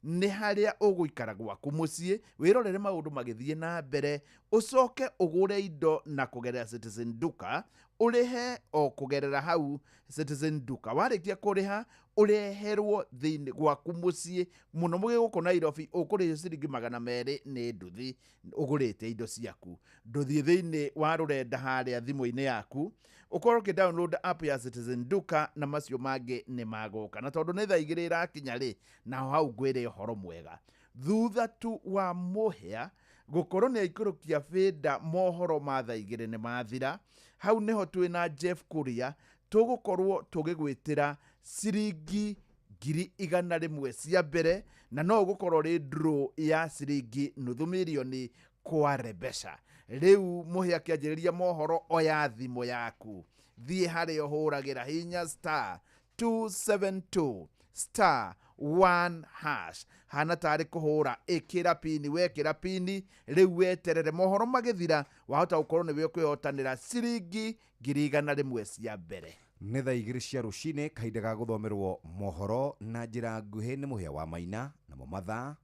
nĩ harĩa ũgũikara gwaku mũciĩ, wĩrorere maũndũ magĩthiĩ na mbere, ũcoke ũgũre indo na kũgerera Citizen Duka, ũrĩhe o kũgerera hau Citizen Duka. Warĩkia kũrĩha ũreherwo thĩinĩ gwaku mũciĩ, mũno mũgĩ gũkũ Nairobi ũkũrĩhio ciringi 200 nĩ nduthi ũgũrĩte indo ciaku. Ndũthiĩ thĩinĩ wa rũrenda harĩa thimũ-inĩ yaku, ũkorwo ũkĩ download app ya Citizen Duka na macio mangĩ nĩ magũka. Na tondũ nĩ thaa 2 irakinya rĩ, naho hau ngwĩre ũhoro mwega. Thutha tu wa mũhĩa gũkorwo nĩ aikũrũkia bĩnda mohoro ma thaa 2 nĩ mathira, hau nĩho twĩna Jeff Kuria tũgũkorwo tũgĩgwĩtĩra ciringi 100,000 cia mbere, na no ũgũkorwo rĩ draw ya ciringi 500,000 kwa Rebesha. Rĩu mũhĩa akĩanjĩrĩria mohoro, oya thimũ yaku, thiĩ harĩa ũhũragĩra, hinya star 272 star 1 hash, hana tarĩ kũhũra, ĩkĩra pini, wekĩra pini rĩu weterere mohoro magĩthira, wahota gũkorwo nĩwe ũkwĩhotanĩra ciringi 100,000 cia mbere. Nĩ thaa 2 cia rũcinĩ, kahinda ga gũthomerwo mohoro na njĩra nguhĩ nĩ mũhĩa wa Maina, namo mathaa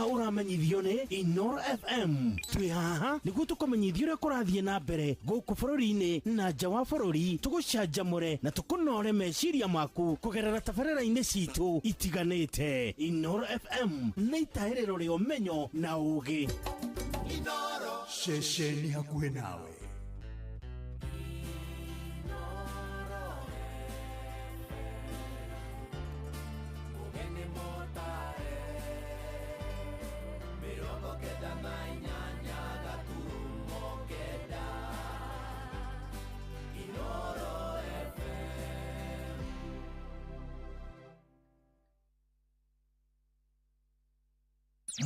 ũramenyithio nĩ Inoro FM. Twĩ haha nĩguo tũkũmenyithia ũrĩa kũrathiĩ na mbere gũkũ bũrũri-inĩ na nja wa bũrũri, tũgũcanjamũre na tũkũnore meciria maku kũgerera tabarĩra-inĩ citũ itiganĩte. Inoro FM nĩ itahĩrĩro rĩa ũmenyo na ũũgĩ. Ceceni hakuhĩ nawe.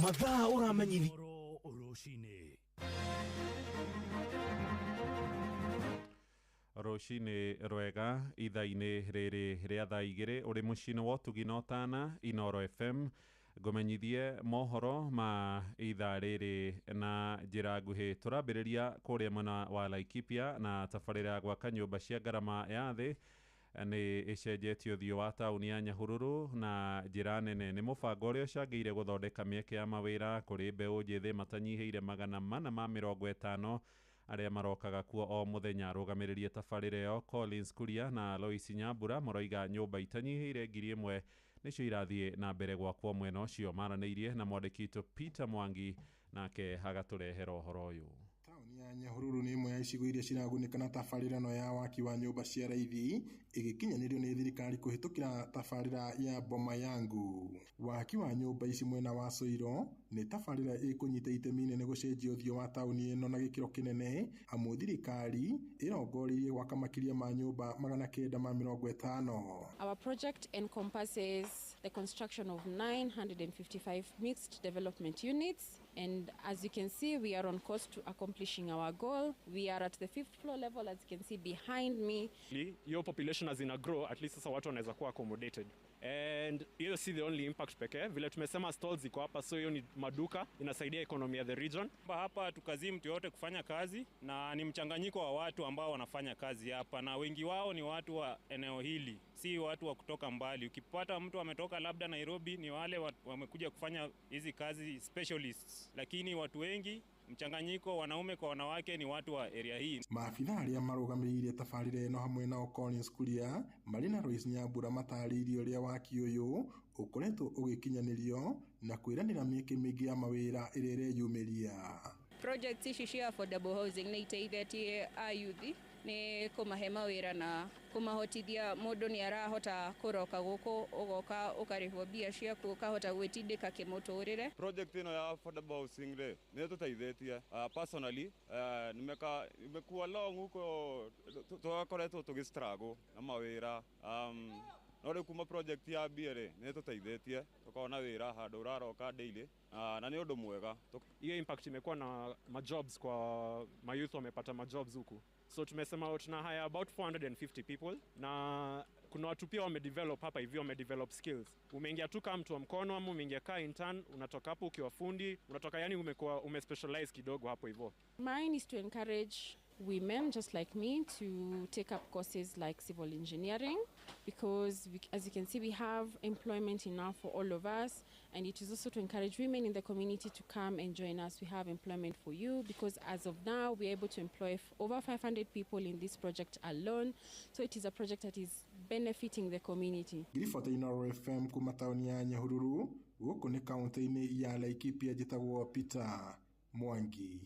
Mathaa ũramenyithio rũcinĩ. Rũcinĩ rwega ithaa-inĩ rĩrĩ rĩa thaa 2 ũrĩ mũciĩ-inĩ wa ũtugi na ũtana Inoro FM, ngũmenyithie mohoro ma ithaa rĩrĩ na njĩra nguhĩ. Tũrambĩrĩria kũrĩa mwena wa Laikipia na tabarĩra ya gwaka nyũmba cia ngarama ya thĩ nĩ ĩcenjetie ũthiũ wa taũni ya Nyahururu na njĩra nene. Nĩ mũbango ũrĩa ũcangĩire gũthondeka mĩeke ya mawĩra kũrĩ mbeũ njĩthĩ matanyihĩire 450 arĩa marokaga kuo o mũthenya. Arũgamĩrĩrie tabarĩra ĩyo Collins Kuria na Lois Nyambura maroiga nyũmba itanyihĩire 1,000 nĩcio irathiĩ na mbere gwakwo mwena ũcio. Maranĩirie na mwandĩki witũ Peter Mwangi, nake agatũrehera ũhoro ũyũ. Taũni ya Nyahururu nĩ ĩmwe ya icigo iria ciragunĩka na tabarĩra ĩno ya waki wa nyũmba cia raithi ĩgĩkinyanĩrio nĩ thirikari kũhĩtũkĩra tabarĩra ya Boma Yangu. Waki wa nyũmba ici mwena wa Soiro nĩ tabarĩra ĩkũnyita itemi inene gũcenjia ũthiũ wa taũni ĩno na gĩkĩro kĩnene, amu thirikari ĩrongoreirie gwaka makĩria ma nyũmba 950. Our project encompasses the construction of 955 mixed development units, and as you can see, we are on course to accomplishing our goal. We are at the 5th floor level, as you can see behind me. Your population as ina grow, at least sasa watu wanaweza kuwa accommodated. And hiyo si the only impact pekee, vile tumesema stalls ziko hapa, so hiyo ni maduka inasaidia economy ya the region. Hapa tukazii mtu yote kufanya kazi, na ni mchanganyiko wa watu ambao wanafanya kazi hapa, na wengi wao ni watu wa eneo hili. si watu wa kutoka mbali. Ukipata mtu ametoka labda Nairobi, ni wale wamekuja kufanya hizi kazi specialists, lakini watu wengi mchanganyiko wanaume kwa wanawake ni watu wa area hii. Maabitha arĩa marũgamĩrĩire tabarĩra ĩno hamwe nao Collins Kuria marĩ na Lois Nyambura matarĩirie ũrĩa waki ũyũ ũkoretwo ũgĩkinyanĩrio na kwĩranĩra mĩeke mĩingĩ ya mawĩra ĩrĩa ĩreyumĩria. Project ici cia affordable housing nĩ iteithĩtie ayuthi nĩ kũmahe mawĩra na kũmahotithia mũndũ nĩ arahota kũroka gũkũ ũgoka ũkarĩhwo mbia ciaku ũkahota gwĩtindĩka kĩmũtũrĩre. Project ĩno ya affordable housing rĩ nĩ ĩtũteithĩtie personally nimeka imekuwa long huko twakoretwo tũgĩ struggle na mawĩra no rĩu kuma project ya mbia rĩ nĩ ĩtũteithĩtie tũkona wĩra handũ ũraroka daily na nĩ ũndũ mwega. Hiyo impact imekuwa na majobs kwa mayouth, wamepata majobs huku, so tumesema tuna hire about 450 people na kuna watu pia wamedevelop hapa hivi, wamedevelop skills. Umeingia tu kama mtu wa mkono ama umeingia kaa intern, unatoka hapo ukiwa fundi, unatoka yani umekuwa umespecialize kidogo hapo hivyo. Mine is to encourage women just like me to take up courses like civil engineering because we, as you can see, we have employment enough for all of us, and it is also to encourage women in the community to come and join us. We have employment for you because as of now we are able to employ over 500 people in this project alone, so it is a project that is benefiting the community. Ngiribota Inooro FM kuma taũni ya Nyahururu gũkũ nĩ kaũntĩ-inĩ ya Laikipia njĩtagwo Peter Mwangi.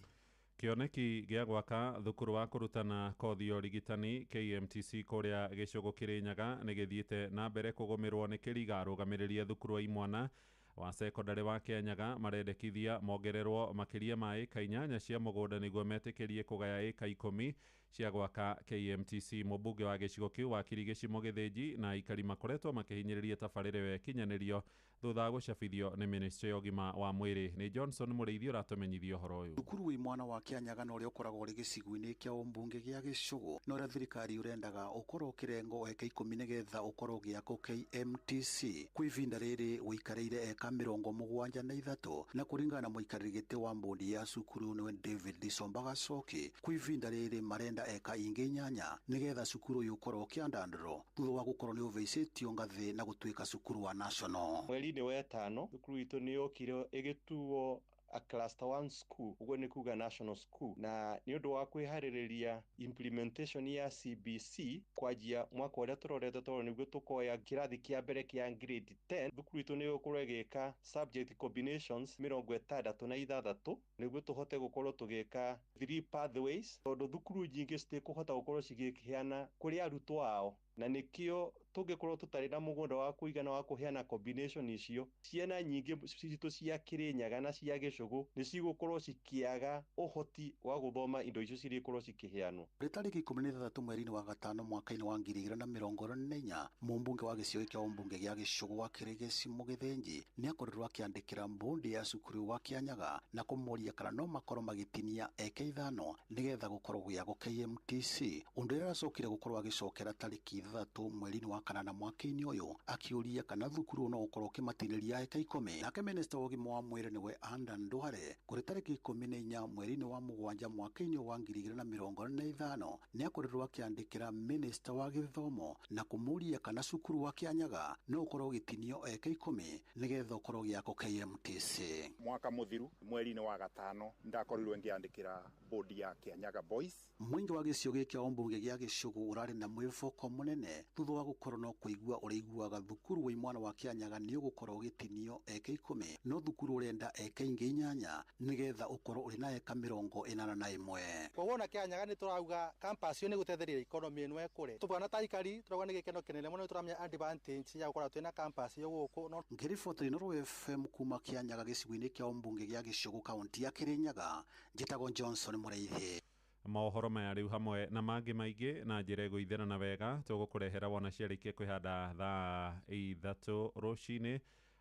Kĩoneki gĩa gwaka thukuru wa kũrutana kothi ya ũrigitani KMTC kũrĩa gĩcũgũ Kĩrĩnyaga nĩ gĩthiĩte na mbere kũgũmĩrwo nĩ kĩriga arũgamĩrĩri a thukuru wa imwana wa cekondarĩ wa Kĩanyaga marendekithia mongererwo makĩria ma ĩka 8 cia mũgũnda nĩguo metĩkĩrie kũgaya ĩka 10 cia gwaka KMTC. Mũmbunge wa gĩcigo kĩu wakiri Gĩcimo Gĩthĩnji na aikari makoretwo makĩhinyĩrĩria tabarĩra ĩyo ĩkinyanĩrio thutha wa gũcabithio nĩ ministry ya ũgima wa mwĩrĩ. Nĩ Johnson Mũrĩithi ũratũmenyithia ũhoro ũyũ. Thukuru wĩ mwana wa Kĩanyaga na ũrĩa ũkoragwo ũrĩ gĩcigo-inĩ kĩa ũmbunge gĩa Gĩcũgũ na ũrĩa thirikari ũrendaga ũkorwo ũkĩrengwo eka 10 nĩgetha ũkorwo ũgĩakwo KMTC kwa ihinda rĩrĩ ũikarĩire eka 73 na kũringana na mũikarĩri gĩtĩ wa mbũndi ya cukuru nĩwe David Lisomba Gacoki kwa ihinda rĩrĩ marenda eka ingĩ 8 nĩgetha cukuru ũyũ ũkorwo ũkĩandandũrwo thutha wa gũkorwo nĩ ũvĩcĩtio ngathĩ na gũtuĩka cukuru wa national. Mweri-inĩ wa ĩtano thukuru itũ nĩ yokire ĩgĩtuo a cluster 1 school, ũguo nĩ kuga national school, na nĩ ũndũ wa kwĩharĩrĩria implementation ya CBC kwanjia mwaka ũrĩa tũrorete tondũ nĩguo tũkoya kĩrathi kĩa mbere kĩa grade 10. Thukuru itũ nĩ ĩgũkorwo ĩgĩka subject combinations 66 nĩguo tũhote gũkorwo tũgĩka 3 pathways tondũ thukuru nyingĩ citikũhota gũkorwo cigĩkĩheana kũrĩ arutwo ao, na nĩkĩo tũngĩkorwo tũtarĩ na mũgũnda wa kũigana wa kũheana combination icio, ciana nyingĩ citũ cia Kĩrĩnyaga na cia Gĩcũgũ nĩ cigũkorwo cikĩaga ũhoti wa gũthoma indo icio cirĩkorwo cikĩheanwo. Rĩ tarĩki 16 mweri-inĩ wa gatano mwaka-inĩ wa 2024 mũmbunge wa gĩcigo kĩa ũmbunge gĩa Gĩcũgũ wa Kĩrĩgĩcimo Gĩthĩnji nĩ akorirwo akĩandĩkĩra mbũndi ya cukuru wa Kĩanyaga na kũmũria kana no makorwo magĩtinia eka 5 nĩgetha gũkorwo gũgĩakwo KMTC, ũndũ ũrĩa aracokire gũkorwo agĩcokera tarĩki 6 mweri-inĩ wa kanana mwaka-inĩ ũyũ akĩũria kana thukuru no ũkorwo ũkĩmatinĩria eka 10. Nake minista wa ũgima wa mwĩrĩ nĩwe Andan Duale kũrĩ tarĩki 14 mweri-inĩ wa mũgwanja mwaka-inĩ wa 2025 nĩ akorirwo akĩandĩkĩra minista wa gĩthomo na kũmũria kana cukuru wa Kĩanyaga no ũkorwo ũgĩtinio eka 10 nĩgetha ũkorwo ũgĩakwo KMTC. Mwaka mũthiru mweri-inĩ wa gatano ndakorirwo ngĩandĩkĩra bodi ya Kĩanyaga Boys. Mũingĩ wa gĩcigo gĩkĩ kĩa ũmbunge gĩa Gĩcũgũ ũrarĩ na mwĩboko mũnene thutha wa gũkorwo no kũigua ũrĩiguaga thukuru wa imwana wa Kĩanyaga nĩ ũgũkorwo ũgĩtinio eka 10 no thukuru ũrenda eka ingĩ 8 nĩgetha ũkorwo ũrĩ na eka 81. Koguo na Kĩanyaga nĩ tũrauga campus ĩyo nĩ gũteithĩrĩria economy ĩno ĩkũre. Tũbana ta aikari tũrauga nĩ gĩkeno kĩnene mũno nĩ tũramenya advantage ya gũkorwo twĩna campus ĩyo gũkũ. No ngĩribota Inooro FM kuma Kĩanyaga gĩcigo-inĩ kĩa ũmbunge gĩa Gĩcũgũ kaunti ya Kĩrĩnyaga, njĩtagwo Johnson Mũrĩithi. Mohoro maya rĩu hamwe na mangĩ maingĩ na njĩra ĩgũitherana wega tũgũkũrehera wona ciarĩkia kwĩhanda thaa 3 rũcinĩ.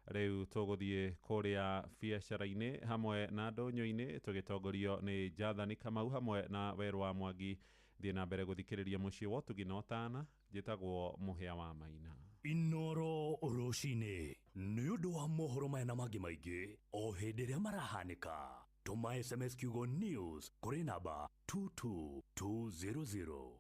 Rĩu tũgũthiĩ kũrĩa biacara-inĩ hamwe na ndũnyũ-inĩ tũgĩtongorio nĩ Jathani Kamau hamwe na Werũ wa Mwangi. Thiĩ na mbere gũthikĩrĩria mũciĩ wa ũtugi na ũtana. Njĩtagwo Mũhĩa wa Maina. Inooro rũcinĩ nĩ ũndũ wa mohoro maya na mangĩ maingĩ o hĩndĩ ĩrĩa marahanĩka. Tũma SMS kiugo news kũrĩ namba 22200.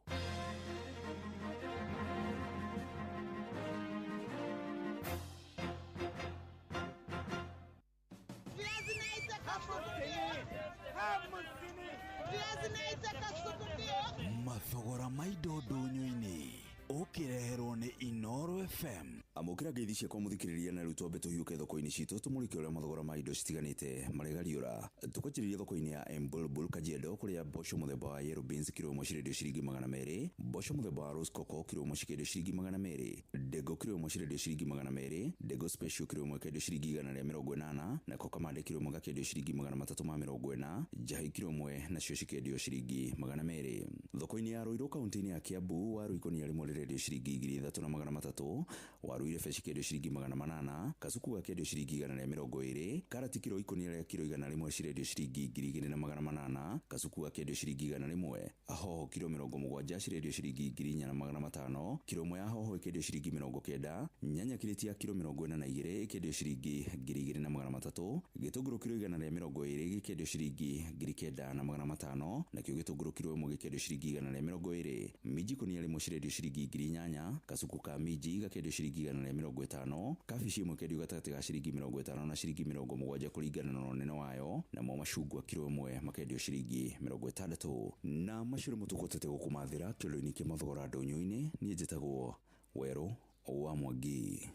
Mathogora ma indo ndũnyũ-inĩ ũkĩreherwo nĩ Inoro FM. Amũkĩra ngeithi ciakwa mũthikĩrĩria na rĩu twambe tũhiũke thoko-inĩ citũ tũmũrĩke ũrĩa mathogora ma indo citiganĩte maregariũra. Tũkanjĩrĩria thoko-inĩ ya Embulbul Kajiado kũrĩa mboco mũthemba wa yellow beans kiro ĩmwe cirendio ciringi 200, mboco mũthemba wa rose coco kiro ĩmwe cikĩendio ciringi 200, ndengũ kiro ĩmwe cirendio ciringi 200, ndengũ special kiro ĩmwe ĩkendio ciringi 180, nako kamande kiro ĩmwe gakĩendio ciringi 340, njahi kiro ĩmwe nacio cikĩendio ciringi 200. Thoko-inĩ ya Ruiru kaunti-inĩ ya Kiambu waru ikũnia rĩmwe rĩrendio ciringi 3300, waru irebe cikĩendio ciringi 800, kasuku gakĩendio ciringi 120, karati kiro ikũnia rĩa kiro 100 cirendio ciringi 2800, kasuku gakĩendio ciringi 100, hoho kiro 70 cirendio ciringi 4500, kiro ĩmwe ya hoho ĩkĩendio ciringi 90, nyanya kirĩti ya kiro 42 ĩkĩendio ciringi 2300, gĩtũngũrũ kiro 120 gĩkĩendio ciringi 9500, nakĩo gĩtũngũrũ kiro ĩmwe gĩkĩendio ciringi 120, minji ikũnia rĩmwe cirendio ciringi 8000, kasuku ka minji gakĩendio ciringi 150, kabici ĩmwe ĩkĩendio gatagatĩ ga ciringi 50 na ciringi 70 kũringana na ũnene wayo, namo macungwa kiro ĩmwe makendio ciringi 60. Na macio nĩmo tũkũhotete gũkũmathĩra kĩoro-inĩ kĩa mathogora ndũnyũ-inĩ. Niĩ njĩtagwo Werũ wa Mwangi.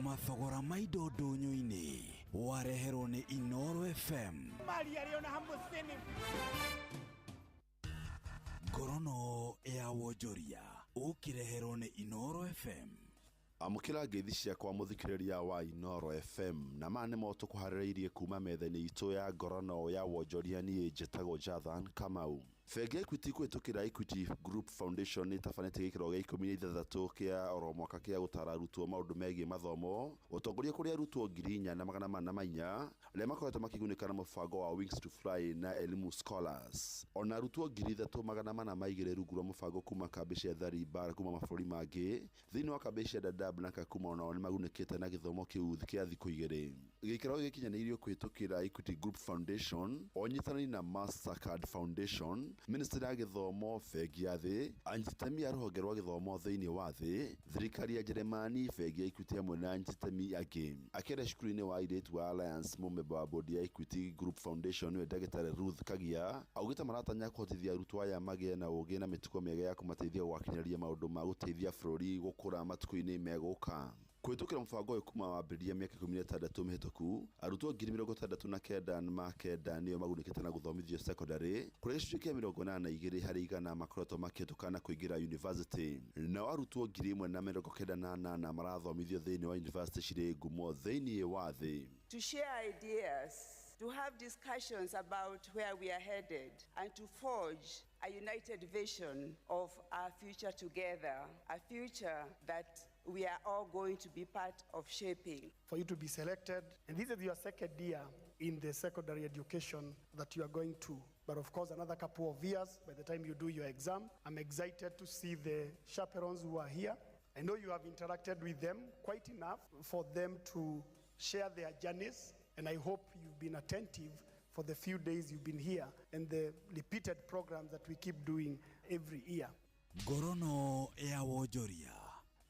Mathogora ma indo ndũnyũ-inĩ wareherwo nĩ Inoro FM. Ngorono ya wonjoria ũkĩreherwo nĩ Inoro FM. Amũkĩra ngeithi ciakwa mũthikĩrĩria wa Inoro FM na maya nĩmo tũkũharĩrĩirie kuma metha-inĩ itũ ya ngorono ya wonjoria. Niĩ njĩtagwo Jathan Kamau. Bengi ya Equity kũhĩtũkĩra Equity Group Foundation nĩ ĩtabanĩtie gĩkĩro gĩa 16 kĩa oro mwaka kĩa gũtara arutwo maũndũ megiĩ mathomo, ũtongoria kũrĩ arutwo 4404 arĩa makoretwo makĩgunĩka na mũbango wa Wings to Fly na Elimu Scholars. Ona arutwo 3402 rungu rwa mũbango kuma kambĩ cia thari bara kuma mabũrũri mangĩ thĩinĩ wa kambĩ cia Dadaab na Kakuma onao nĩmagunĩkĩte na gĩthomo kĩu kĩa thikũ igĩrĩ. Gĩikaro gĩkinyanĩirio kũhĩtũkĩra Equity Group Foundation onyitanĩri na Mastercard Foundation, Ministry ya gĩthomo, bengi ya thĩ, anyititemi a rũhonge rwa gĩthomo thĩinĩ wa thĩ, thirikari ya Jeremani, bengi ya Equity hamwe na anyititemi angĩ. Akĩaria cukuru-inĩ wa airĩtu wa Alliance, mũmemba wa bodi ya Equity Group Foundation nĩwe Ndagĩtarĩ Ruth Kagia augĩte maratanya kũhotithia arutwo aya magĩe na ũũgĩ na mĩtugo mĩega ya kũmateithia gũgakinyĩria maũndũ ma gũteithia bũrũri gũkũra matukũ-inĩ megũka. Kũhĩtũkĩra mũbango ũyũ kuma wambĩrĩria mĩaka 16 mĩhĩtũku, arutwo 69,900 nĩo magunĩkĩte na gũthomithio secondary, kũrĩa gĩcunjĩ kĩa 82 harĩ igana makoretwo makĩhĩtũka na kũingĩra university. Nao arutwo 1098 marathomithio thĩinĩ wa university cirĩ ngumo thĩinĩ wa thĩ. To share ideas, to have discussions about where we are headed, and to forge a united vision of our future together, a future that we are all going to be part of shaping. For you to be selected, and this is your second year in the secondary education that you are going to. But of course, another couple of years, by the time you do your exam, I'm excited to see the chaperones who are here. I know you have interacted with them quite enough for them to share their journeys, and I hope you've been attentive for the few days you've been here and the repeated programs that we keep doing every year. Ngorono ya wonjoria.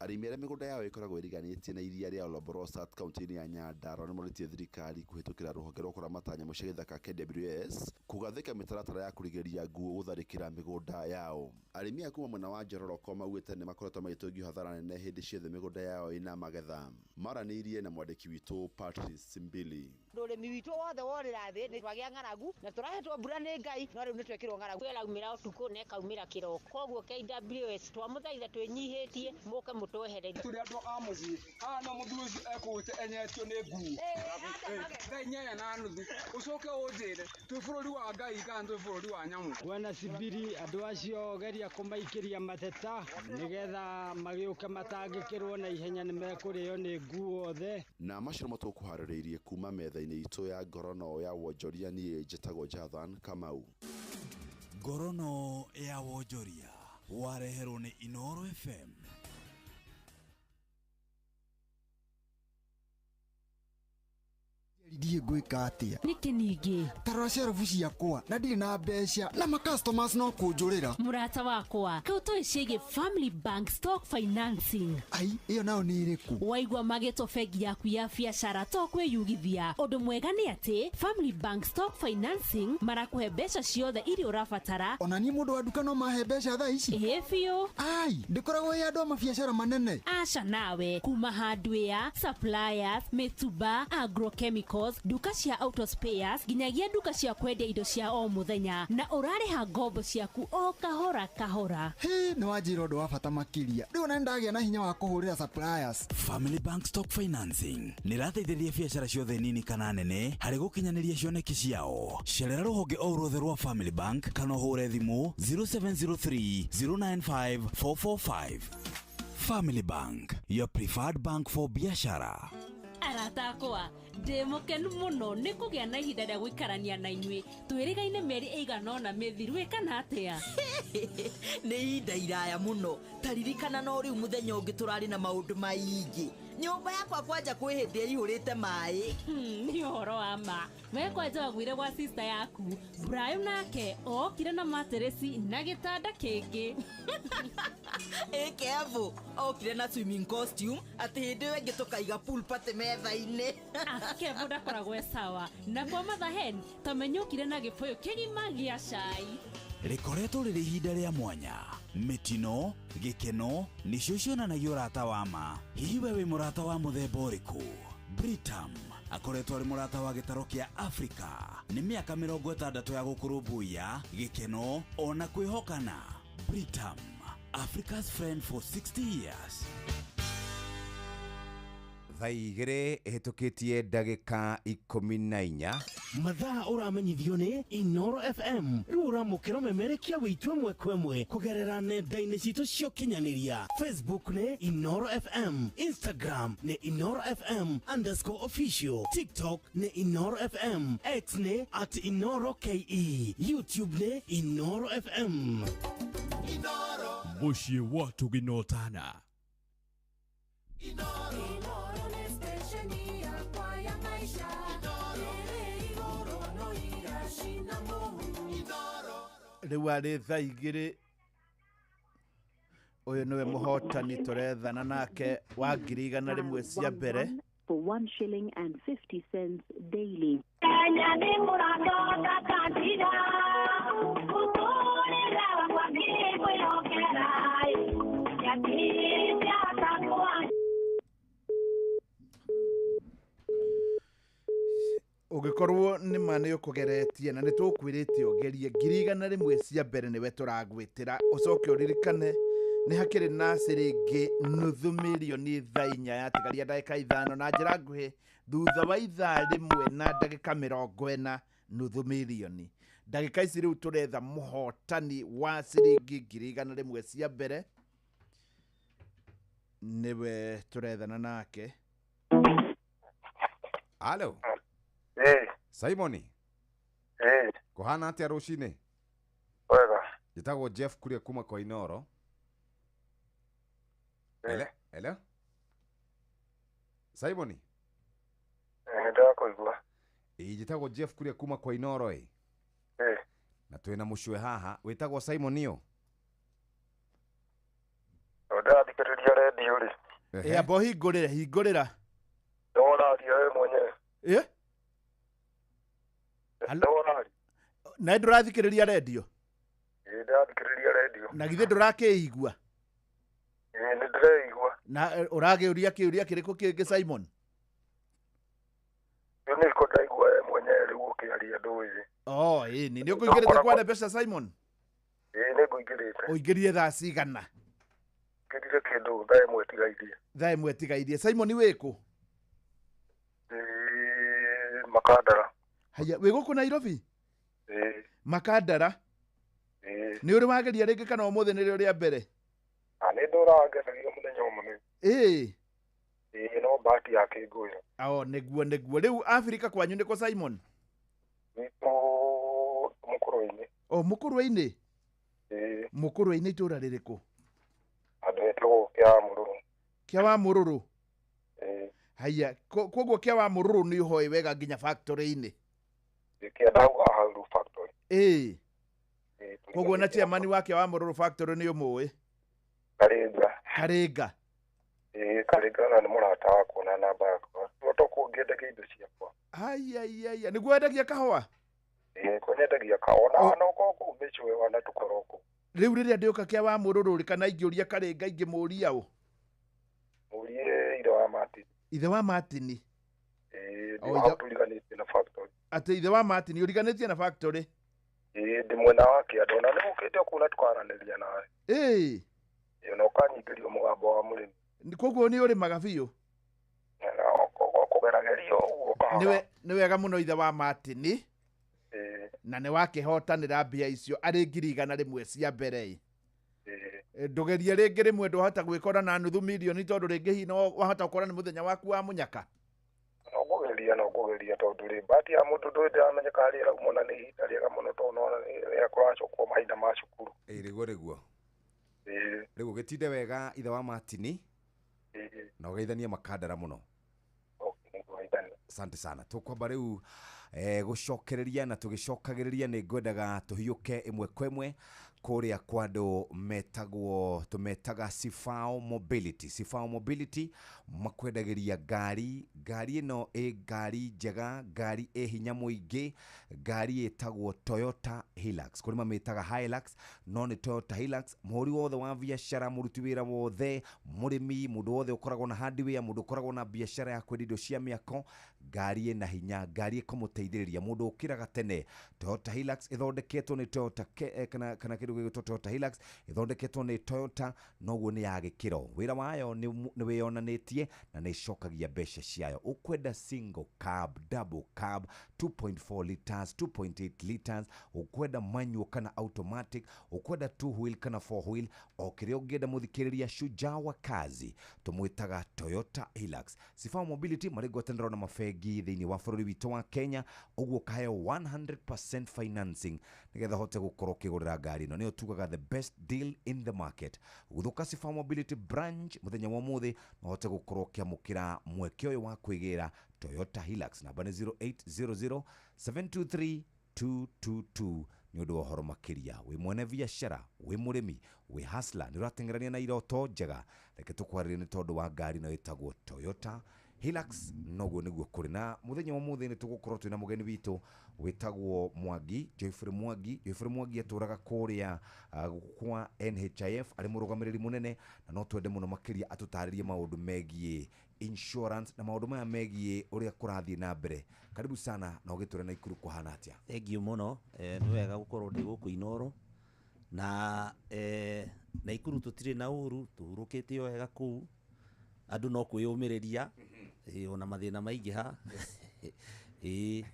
Arĩmi arĩa mĩgũnda yao ĩkoragwo ĩriganĩtie na iria rĩa Olomborosat kaunti-inĩ ya Nyandarua nĩmorĩtie thirikari kũhĩtũkĩra rũhonge rwa kũramata nyamũ cia gĩthaka KWS kũgathĩka mĩtaratara ya kũrigĩrĩria nguo gũtharĩkĩra mĩgũnda yao. Arĩmi a kuma mwena wa Njororoko maugĩte nĩmakoretwo magĩtũngio hathara nene hĩndĩ ciothe mĩgũnda yao ĩna magetha. Maranĩirie na mwandĩki witũ Patrice Mbili. Ũrĩmi witũ wothe worĩra thĩ nĩ twagĩa ng'aragu na tũrahetwo mbura nĩ Ngai no rĩu nĩ twekĩrwo ng'aragu. Ĩraumĩra ũtukũ na ĩkaumĩra kĩroko, koguo KWS twamũthaitha twĩnyihĩtie mũke mũtwehererie. Tũrĩ andũ a mũciĩ haha no mũthuri ũcio ekũgĩte enyetio nĩ nguo thaa 8:30 ũcoke ũnjĩre twĩ bũrũri wa Ngai kana twĩ bũrũri wa nyamũ. Bwana Sibiri andũ acio geria kũmaikĩria mateta nĩgetha magĩũke matangĩkĩrwo na ihenya nĩ mekũrĩo nĩ nguo othe. Na macio nĩmo tũkũharĩrĩirie kuma metha-inĩ itũ ya ngorono ya wonjoria. Niĩ njĩtagwo Jathan Kamau. Ngorono ya wonjoria wareherwo nĩ Inoro FM. Ndiĩ ngwĩka atĩa. Nĩkĩ ningĩ? Tarora shelf ciakwa na ndirĩ na mbeca na ma customers no kũnjũrĩra. Mũrata wakwa, kau tũĩ ciĩgiĩ Family Bank Stock Financing. Ai, ĩyo nayo nĩ ĩrĩkũ? Waigua magĩtwo bengi yaku ya biacara to kwĩyugithia. Ũndũ mwega nĩ atĩ Family Bank Stock Financing marakũhe mbeca ciothe iria ũrabatara. Ona niĩ mũndũ wa nduka no mahe mbeca thaa ici? Ĩĩ biũ. Ai, ndĩkoragwo ĩ andũ a mabiacara manene. Aca nawe, kuma hardware, suppliers, mĩtumba, agrochemicals, nduka cia auto spares, nginyagia nduka cia kwendia indo cia o mũthenya, na ũrarĩha ngombo ciaku o kahora kahora. Hĩ, nĩ wanjĩra ũndũ wa bata makĩria. Rĩu ona nĩndagĩa na hinya wa kũhũrĩra suppliers. Family Bank Stock Financing nĩ ĩrateithĩrĩria biacara ciothe nini kana nene harĩ gũkinyanĩria cioneki ciao. Cerera rũhonge o ruothe rwa Family Bank kana ũhũre thimũ 0703 095 445. Family Bank, your preferred bank for biashara. Arata akwa, ndĩ mũkenu mũno nĩ kũgĩa na ihinda rĩa gũikarania na inyuĩ. Twĩrĩgaine mĩeri ĩigana ũna mĩthiru, ĩ kana atĩa? Nĩ ihinda iraya mũno. Ta ririkana no rĩu mũthenya ũngĩ tũrarĩ na maũndũ maingĩ. Nyũmba yakwa kwanja kwĩ hĩndĩ ĩihũrĩte maĩ. Nĩ ũhoro wa ma. We kwanja waguire gwa sister yaku. Brian nake okire na materesi na gĩtanda kĩngĩ. Ĩ Kevo, okire na swimming costume atĩ hĩndĩ ĩyo ĩngĩ tũkaiga pool party metha-inĩ. Kevo ndakoragwo e sawa. Na kwa Mother Hen, tamenya okire na gĩbũyũ kĩgima gĩa cai. Rĩkoretwo rĩrĩ ihinda rĩa mwanya. Mĩtino, gĩkeno nĩcio cionanagia ũrata wa ma. Hihi we wĩ mũrata wa mũthemba ũrĩkũ? Britam akoretwo arĩ mũrata wa gĩtaro kĩa Afrika. Nĩ mĩaka 60 ya gũkũrũmbũiya, gĩkeno ona kwĩhokana. Britam, Africa's friend for 60 years. Thaa igĩrĩ ĩhĩtũkĩtie ndagĩka 14. Mathaa ũramenyithio nĩ Inoro FM. Rĩu ũramũkĩra ũmemerekia witũ ĩmwe kwa ĩmwe kũgerera nenda-inĩ citũ cia ũkinyanĩria. Facebook nĩ Inoro FM, Instagram nĩ Inoro FM underscore official, TikTok nĩ Inoro FM, X nĩ at Inoro KE, YouTube nĩ Inoro FM. Mũciĩ wa Tũginotana. Rĩu arĩ thaa igĩrĩ. Ũyũ nĩwe mũhotani tũrethana nake wa 100,000 cia mbere. For 1 shilling and 50 cents daily. Ũngĩkorwo nĩ ma nĩ ũkũgeretie na nĩ tũkwĩrĩte ũgerie 100,000 cia mbere nĩwe tũragwĩtĩra. Ũcoke ũririkane nĩ hakĩrĩ na ciringi 500,000 thaa inya yatigaria ndagĩka 5 na njĩra nguhĩ thutha wa ithaa 1 na ndagĩka 40 500,000. Ndagĩka ici rĩu tũretha mũhotani wa ciringi 100,000 cia mbere nĩwe tũrethana nake. Halo. Simoni. Kũhana atĩa rũcinĩ? Wega. Njĩtagwo Jeff Kuria kuma kwa Inoro. Hello. Simoni. Ndĩrakũigua. Ĩ njĩtagwo Jeff Kuria kuma kwa Inoro ĩ. Na twĩna mũcue haha wĩtagwo Simon ũ? Ndĩrathikĩrĩria redio rĩ. Ĩ amba ũhingũrĩre, hingũrĩra. Nĩworaria we mwenyewe. Ĩ? Na ndũrathikĩrĩria redio? Ĩ ndĩrathikĩrĩria redio. Na githĩ ndũrakĩigua? Ĩ nĩ ndĩreigua. Na ũragĩũria kĩũria kĩrĩkũ kĩngĩ Simon? Rĩu nĩko ndaigua we mwenyewe rĩu ũkĩaria ndũĩ. Oh, ĩ nĩ ũkũingĩrĩte kware mbeca Simon? Ĩ nĩ ngũingĩrĩte. Ũingĩrire thaa cigana? Ngĩrire kĩndũ thaa 1 tigairie. Thaa 1 tigairie. Simon wĩkũ? Ĩ Makandara. Haya, wĩ gũkũ Nairobi? Ĩ. Makandara? Ĩ. Nĩ ũrĩ wageria rĩngĩ kana ũmũthĩ nĩrĩo rĩa mbere? Nĩ ndũraga ngeragia mũthenya ũmwe. Ĩ. Ĩ no bahati yake ngũira. Oh, nĩguo nĩguo. Rĩu Afrika kwanyu nĩkũ Simon? Gwitũ Mũkũrwe-inĩ. Oh, Mũkũrwe-inĩ? Ĩ. Mũkũrwe-inĩ itũũra rĩrĩkũ? Handũ hetagwo Kĩa Mũrũrũ. Kĩa wa Mũrũrũ? Ĩ. Haya, koguo kia wa mũrũrũ nĩ ũhoĩ wega nginya factory-inĩ. Kĩanda hau haha factory. Ĩĩ. Koguo na chairman wake wa mũrũrũ factory nĩ ũmũĩ? Karinga. Karinga. Ĩĩ, Karinga na nĩ mũrata wakwa na namba yakwa. No kũngĩendagia indo ciakwa. Haya, nĩguo wendagia kahũa? Ĩĩ, kwendagia kahũa na no kũu mĩcũe wana tũkorwo kũu. Rĩu rĩrĩa ndĩũka kĩa wa mũrũrũ kana ingĩũria Karinga ingĩmũria ũ? Mũrie ithe wa Martin. Ithe wa Martin? Ĩĩ, ndĩ tũriganĩtie na factory. Atĩ ithe wa Martin ũriganĩtie na factory? Ĩĩ, ndĩ mwena wa kĩanda na nĩ ũkĩte kũu na tũkaranĩria nawe. Ĩĩ. Ĩĩ, na ũkanyingĩria mũgambo wa mũrĩmi. Koguo nĩ ũrĩmaga biũ? Kũgerageria ũguo kahora. Nĩ wega mũno ithe wa Martin. Ĩĩ. Na nĩ wakĩhotanĩra mbia icio arĩ 100,000 cia mbere. Ĩĩ. Ndũgerie rĩngĩ rĩmwe ndwahota gwĩkora na nuthu mirioni tondũ rĩngĩ hihi no wahota gũkora nĩ mũthenya waku wa mũnyaka. No ngũgeria tondũ rĩ bahati ya mũndũ ndũĩ ndĩramenyeka harĩa ĩrauma na nĩ ihinda rĩega mũno tondũ nĩwona rĩrĩa kũracokwo mahinda ma cukuru. Ĩĩ, nĩguo. Ĩĩ. Rĩu ũgĩtinde wega ithe wa Martin. Ĩĩ. Na ũgeithanie Makandara mũno. Asante sana. Tukwamba riu gucokereria na tugicokagiriria ni ngwendaga tuhiuke imwe kwa imwe kuria kwa andu metagwo tumetaga Sifao Mobility. Sifao Mobility makwendagiria ngari, ngari ino ĩ ngari njega, ngari ĩ hinya mũingĩ, ngari ĩtagwo Toyota Hilux. Kũrĩ mamĩtaga Hilux, no nĩ Toyota Hilux. Mũhũri wothe wa biacara, mũruti wĩra wothe, mũrĩmi, mũndũ wothe ũkoragwo na hardware, mũndũ ũkoragwo na biacara ya kwendia indo cia mĩako, ngari ĩna hinya, ngari ĩkũmũteithĩrĩria mũndũ ũkĩraga tene. Toyota Hilux ĩthondeketwo nĩ Toyota kana kĩndũ gĩgwĩtwo Toyota Hilux ĩthondeketwo nĩ Toyota, noguo nĩ ya gĩkĩro. Wĩra wayo nĩ wĩyonanĩtie na nĩ ĩcokagia mbeca ciayo. Ũkwenda single cab, double cab, 2.4 liters, 2.8 liters, ũkwenda manual kana automatic, ũkwenda 2 wheel kana 4 wheel, o kĩrĩa ũngĩenda mũthikĩrĩria, shujaa wa kazi tũmwĩtaga Toyota Hilux. Sifao Mobility marĩ ngwatanĩro na mabengi thĩinĩ wa bũrũri witũ wa Kenya, ũguo ũkaheo 100% financing nĩgetha ũhote gũkorwo ũkĩgũrĩra ngari ĩno. Nĩyo tugaga the best deal in the market. Gũthũka Sifao Mobility branch mũthenya wa ũmũthĩ no ũhote gũkorwo ũkĩamũkĩra mweke ũyũ wa kwĩgĩra Toyota Hilux. Namba nĩ 0800 723 222 nĩ ũndũ wa ũhoro makĩria. Wĩ mwene biacara, wĩ mũrĩmi, wĩ hustler, nĩ ũrateng'erania na iroto njega, reke tũkwarĩrie nĩ tondũ wa ngari ĩno ĩtagwo Toyota Hilux. Noguo nĩguo kũrĩ. Na mũthenya wa ũmũthĩ nĩ tũgũkorwo twĩna mũgeni witũ wĩtagwo Mwangi, Joyfrey Mwangi. Joyfrey Mwangi atũraga kũrĩa kwa NHIF, arĩ mũrũgamĩrĩri mũnene, na no twende mũno makĩria atũtarĩrie maũndũ megiĩ insurance na maũndũ maya megiĩ ũrĩa kũrathiĩ na mbere. Karibu sana na ũgĩtũre na Ikuru kũhana atĩa? Thank you mũno. Nĩ wega gũkorwo ndĩ gũkũ Inooro na Naikuru tũtirĩ na ũru, tũhurũkĩte o wega kũu, andũ no kwĩyũmĩrĩria ona mathĩna maingĩha. Ĩĩ.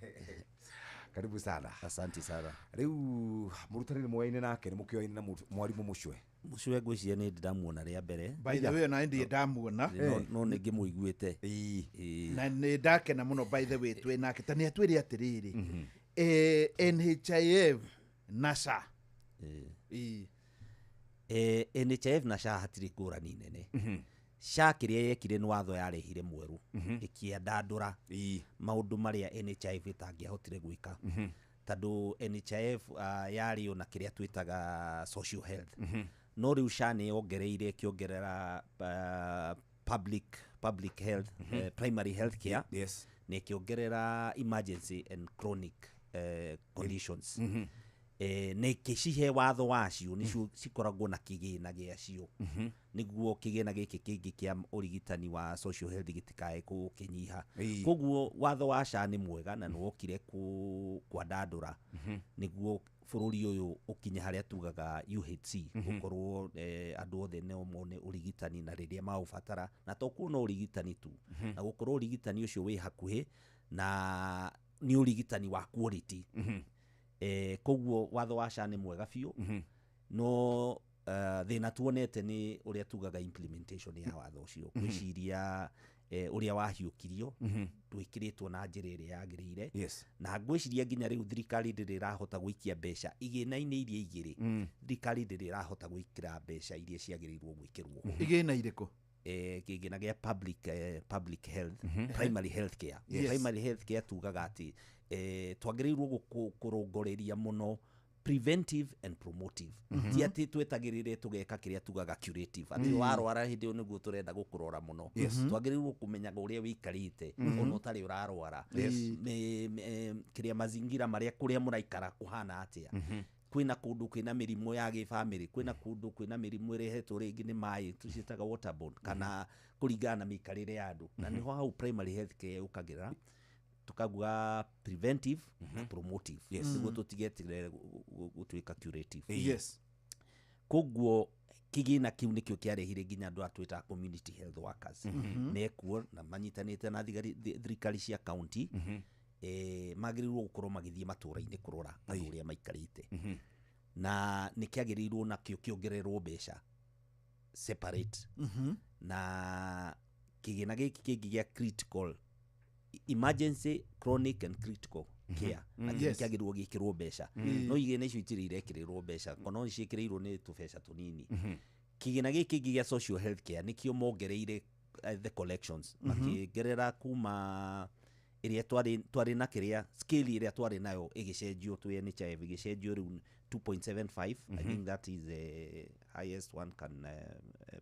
Karibu sana. Asante sana. Rĩu mũrutani nĩ mũyaine nake, nĩ mũkĩoyaine na mwarimũ Mũcwe. Mũcwe ngwĩciria nĩ ndĩramuona rĩa mbere. By the way, ona nĩ ndamuona. No nĩ ngĩmũiguĩte. Na nĩ ndakena mũno by the way twĩ nake. Ta nĩ atwĩre atĩrĩrĩ, NHIF na SHA. NHIF na SHA hatirĩ ngũrani nene. SHA kĩrĩa yekire nĩ watho yarehire mwerũ, ĩkĩandandũra maũndũ marĩa NHIF ĩtangĩahotire gwĩka. Tondũ NHIF yarĩ ona kĩrĩa twĩtaga social health. No rĩu SHA nĩ yongereire ĩkĩongerera public health, primary health care. Yes. Na ĩkĩongerera emergency and chronic conditions. Na ĩkĩcihe watho wacio nĩcio cikoragwo na kĩgĩna gĩacio, nĩguo kĩgĩna gĩkĩ kĩngĩ kĩa ũrigitani wa social health gĩtikae gũkĩnyiha. Koguo watho wa SHA nĩ mwega na nĩwokire kwandandũra nĩguo bũrũri ũyũ ũkinye harĩa tugaga UHC, gũkorwo andũ othe no mone ũrigitani na rĩrĩa maũbatara, na to kuona ũrigitani tu, na gũkorwo ũrigitani ũcio wĩ hakuhĩ na nĩ ũrigitani wa quality. Koguo watho wa SHA nĩ mwega biũ, no thĩna tuonete nĩ ũrĩa tugaga implementation ya watho ũcio, gwĩciria ũrĩa wahiũkirio ndwĩkĩrĩtwo na njĩra ĩrĩa yagĩrĩire. Na ngwĩciria nginya rĩu thirikari ndĩrĩ ĩrahota gũikia mbeca igĩna-inĩ iria igĩrĩ, thirikari ndĩrĩ ĩrahota gwĩkĩra mbeca iria ciagĩrĩirwo gwĩkĩrwo. Igĩna irĩkũ? Kĩgĩna gĩa public health, primary health care. Primary health care tugaga atĩ twagĩrĩirwo kũrongoreria mũno preventive and promotive. Ti atĩ twetagĩrĩre tũgeka kĩrĩa tugaga curative, atĩ warwara hĩndĩ ĩyo nĩguo tũrenda gũkũrora mũno. Twagĩrĩirwo kũmenyaga ũrĩa wĩikarĩte ona ũtarĩ ũrarwara. Kĩrĩa mazingira marĩa kũrĩa mũraikara kũhana atĩa. Kwĩna kũndũ kwĩna mĩrimũ ya gĩbamĩrĩ, kwĩna kũndũ kwĩna mĩrimũ ĩrehetwo rĩngĩ nĩ maĩ tũciĩtaga waterborne, kana kũringana na mĩikarĩre ya andũ. Na nĩho hau primary health care yũkagĩra, tukaguga preventive na promotive, nĩguo tũtigetigĩre gũtuĩka curative. Koguo kĩgĩna kĩu nĩkĩo kĩarehire nginya andũ aya twĩtaga community health workers. Mekuo na manyitanĩte na thirikari cia county. Magĩrĩirwo gũkorwo magĩthiĩ matũra-inĩ kũrora andũ ũrĩa maikarĩte. Na nĩ kĩagĩrĩirwo nakĩo kĩongererwo mbeca separate. Na kĩgĩna gĩkĩ kĩngĩ gĩa critical, emergency, chronic and critical care, na kĩagĩrĩirwo gĩkĩrwo mbeca. No igĩna icio itirĩ irekĩrĩrwo mbeca, kana ciĩkĩrĩirwo nĩ tũbeca tũnini. Kĩgĩna gĩkĩ kĩngĩ gĩa social health care nĩkĩo mongereire the collections, makĩongerera kuma ĩrĩa twarĩ na kĩrĩa scale ĩrĩa twarĩ nayo ĩgĩcenjio twĩ NHIF, ĩgĩcenjio rĩu 2.75. I think that is the highest one can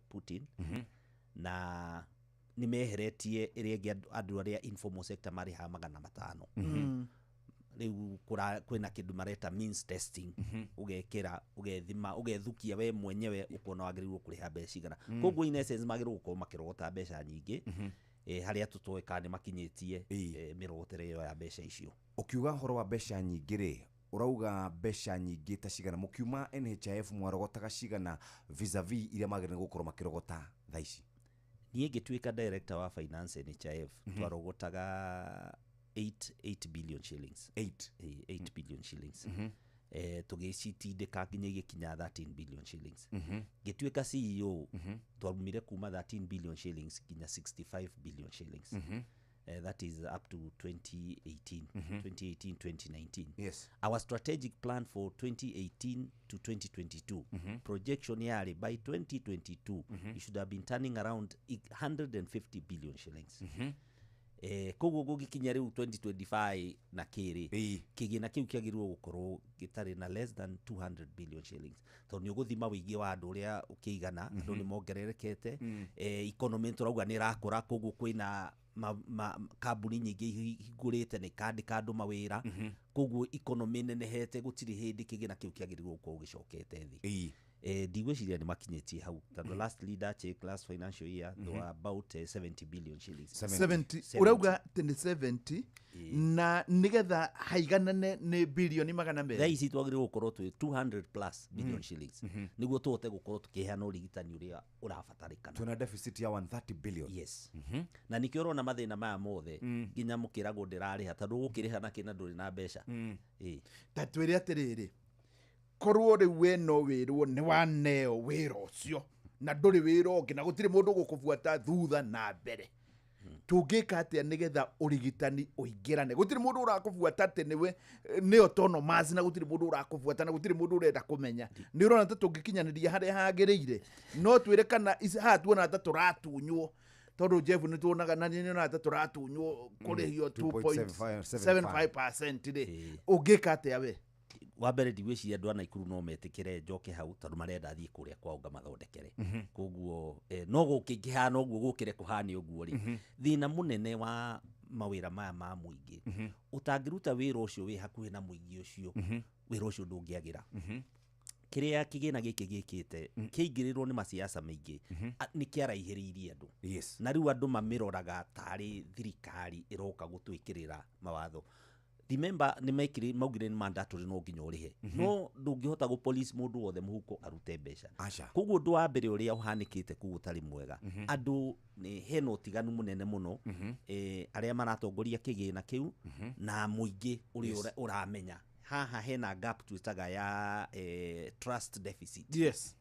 put in. Na nĩ meheretie ĩrĩa ĩngĩ andũ arĩa informal sector marĩhaga 500. Rĩu kwĩna kĩndũ mareta means testing, ũgekĩra, ũgethima, ũgethukia we mwenyewe, ũkona wagĩrĩirwo kũrĩha mbeca cigana. Koguo in essence magĩrĩirwo gũkorwo makĩrogota mbeca nyingĩ. Harĩa tũtoĩ kana nĩ makinyĩtie mĩrogotere ĩyo ya mbeca icio. Ũkiuga ũhoro wa mbeca nyingĩ rĩ, ũrauga mbeca nyingĩ ta cigana? Mũkiuma NHIF mwarogotaga cigana vis-a-vis iria magĩrĩire gũkorwo makĩrogota thaa ici? Niĩ ngĩtuĩka director wa finance NHIF, twarogotaga 8 billion shillings. 8? 8 billion shillings. Tũgĩcitindĩka nginya igĩkinya 13 billion shillings. Ngĩtuĩka CEO, twarumire kuma 13 billion shillings nginya 65 billion shillings. That is up to 2018, 2018 2019. Our strategic plan for 2018 to 2022, projection yarĩ by 2022 you should have been turning around 150 billion shillings. Koguo gũgĩkinya rĩu 2025 na kĩrĩ, kĩgĩna kĩu kĩagĩrĩirwo gũkorwo gĩtarĩ na less than 200 billion shillings, tondũ nĩ ũgũthima ũingĩ wa andũ ũrĩa ũkĩigana, andũ nĩ mongererekete. Economy tũrauga nĩ ĩrakũra, koguo kwĩna kambuni nyingĩ ihingũrĩte na ikandĩka andũ mawĩra. Koguo economy nenehete, gũtirĩ hĩndĩ kĩgĩna kĩu kĩagĩrĩirwo gũkorwo gĩcokete thĩ. Ndigwĩciria nĩ makinyĩtie hau, tondũ last leader check, last financial year, they were about 70 billion shillings. 70? Ũrauga atĩ nĩ 70, na nĩgetha haiganane nĩ bilioni magana thaa merĩ. Ici twagĩrĩirwo gũkorwo twĩ 200 plus billion shillings nĩguo tũhote gũkorwo tũkĩheana ũrigitani ũrĩa ũrabatarĩkana. Twĩna deficit ya 130 billion. Yes. Na nĩkĩo ũrona mathĩna maya mothe, nginya mũkĩragwo ndĩrarĩha, tondũ ũgũkĩrĩha na kĩna ndũrĩ na mbeca. Ta twĩre atĩrĩrĩ, korwo rĩu we no wĩrwo nĩ waneo wĩra ũcio na ndũrĩ wĩra ũngĩ na gũtirĩ mũndũ ũgũkũbuata thutha na mbere, tũngĩka atĩa nĩgetha ũrigitani ũingĩrane? Gũtirĩ mũndũ ũrakũbuata atĩ nĩwe nĩ autonomous, na gũtirĩ mũndũ ũrakũbuata na gũtirĩ mũndũ ũrenda kũmenya. Nĩ ũrona ta tũngĩkinyanĩria harĩa hagĩrĩire? No twĩre kana haha tuona ta tũratunywo, tondũ Jeff nĩ tuonaga na nĩ nyonaga ta tũratunywo kũrĩhio 2.75% rĩ, ũngĩka atĩa we? Wa mbere, ndigwĩciria andũ a Naikuru no metĩkĩre njoke hau, tondũ marenda thiĩ kũrĩa kwao ngamathondekere. Koguo no gũkĩngĩhana ũguo, gũkĩre kũhane ũguo rĩ, thĩna mũnene wa mawĩra maya ma mũingĩ, ũtangĩruta wĩra ũcio wĩ hakuhĩ na mũingĩ ũcio, wĩra ũcio ndũngĩagĩra. Kĩrĩa kĩgĩna gĩkĩ gĩkĩte kĩingĩrĩrwo nĩ maciaca maingĩ, nĩ kĩaraihĩrĩirie andũ. Na rĩu andũ mamĩroraga tarĩ thirikari ĩroka gũtwĩkĩrĩra mawatho. Remember, nĩ mekire maugire nĩ mandatory, no nginya ũrĩhe. No ndũngĩhota gũ police mũndũ wothe mũhuko arute mbeca. Aca. Koguo ũndũ wa mbere ũrĩa ũhanĩkĩte kũu ũtarĩ mwega, andũ nĩ hena ũtiganu mũnene mũno, arĩa maratongoria kĩgĩna kĩu na mũingĩ ũrĩa ũramenya. Haha hena gap twĩtaga ya trust deficit.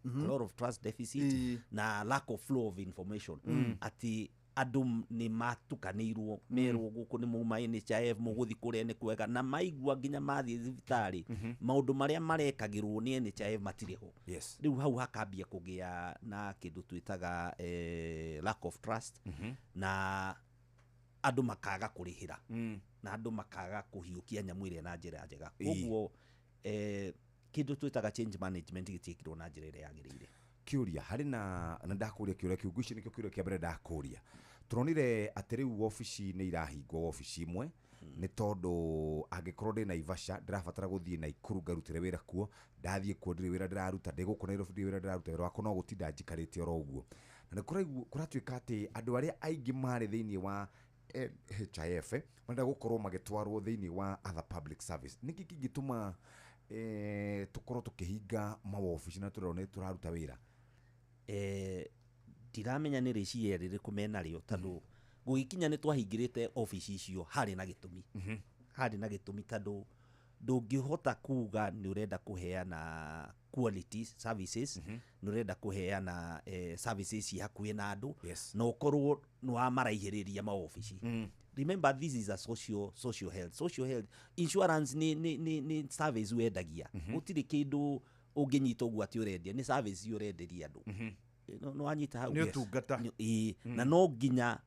A lot of trust deficit na lack of flow of information, atĩ andũ nĩ matukanĩirwo, merwo gũkũ nĩ mauma NHIF, mũgũthi kũrĩa nĩ kwega, na maigua nginya mathiĩ thibitarĩ, maũndũ marĩa marekagĩrwo nĩ NHIF matirĩ ho. Rĩu hau hakambia kũgĩa na kĩndũ twĩtaga Lack of trust na andũ makaga kũrĩhĩra na andũ makaga kũhiũkia nyamũ ĩrĩa na njĩra njega. Koguo kĩndũ twĩtaga change management gĩtiĩkirwo na njĩra ĩrĩa yagĩrĩire. Kĩũria harĩ na ndakũria kĩũria kĩu, ngwĩciria nĩkĩo kĩũria kĩa mbere ndakũria. Tũronire atĩ rĩu wabici nĩ irahingwo wabici imwe nĩ tondũ angĩkorwo ndĩ Naivasha ndĩrabatara gũthiĩ Naikuru ngarutĩre wĩra kuo, ndathiĩ kuo ndirĩ wĩra ndĩraruta, ndĩ gũkũ Nairobi ndirĩ wĩra ndĩraruta, wĩra wakwa no gũtinda njikarĩte oro ũguo. Na nĩ kũratuĩka atĩ andũ arĩa aingĩ marĩ thĩinĩ wa NHIF marenda gũkorwo magĩtwarwo thĩinĩ wa other public service. Nĩkĩ kĩngĩtũma tũkorwo tũkĩhinga mawobici na tũrerwo nĩ tũraruta wĩra? Ndiramenya nĩ rĩciria rĩrĩkũ menarĩo tondũ gũgĩkinya nĩ twahingĩrĩte obici icio harĩ na gĩtũmi. Harĩ na gĩtũmi tondũ ndũngĩhota kuga nĩ ũrenda kũheana quality services, nĩ ũrenda kũheana services ci hakuhĩ na andũ, na ũkorwo nĩ wamaraihĩrĩria maobici. Remember, this is a social health. Social health insurance ni service wendagia. Gũtirĩ kĩndũ ũngĩnyita ũguo atĩ ũrendia, nĩ service ũrenderia andũ. No wanyita hau. Nĩ ũtungata. Na no nginya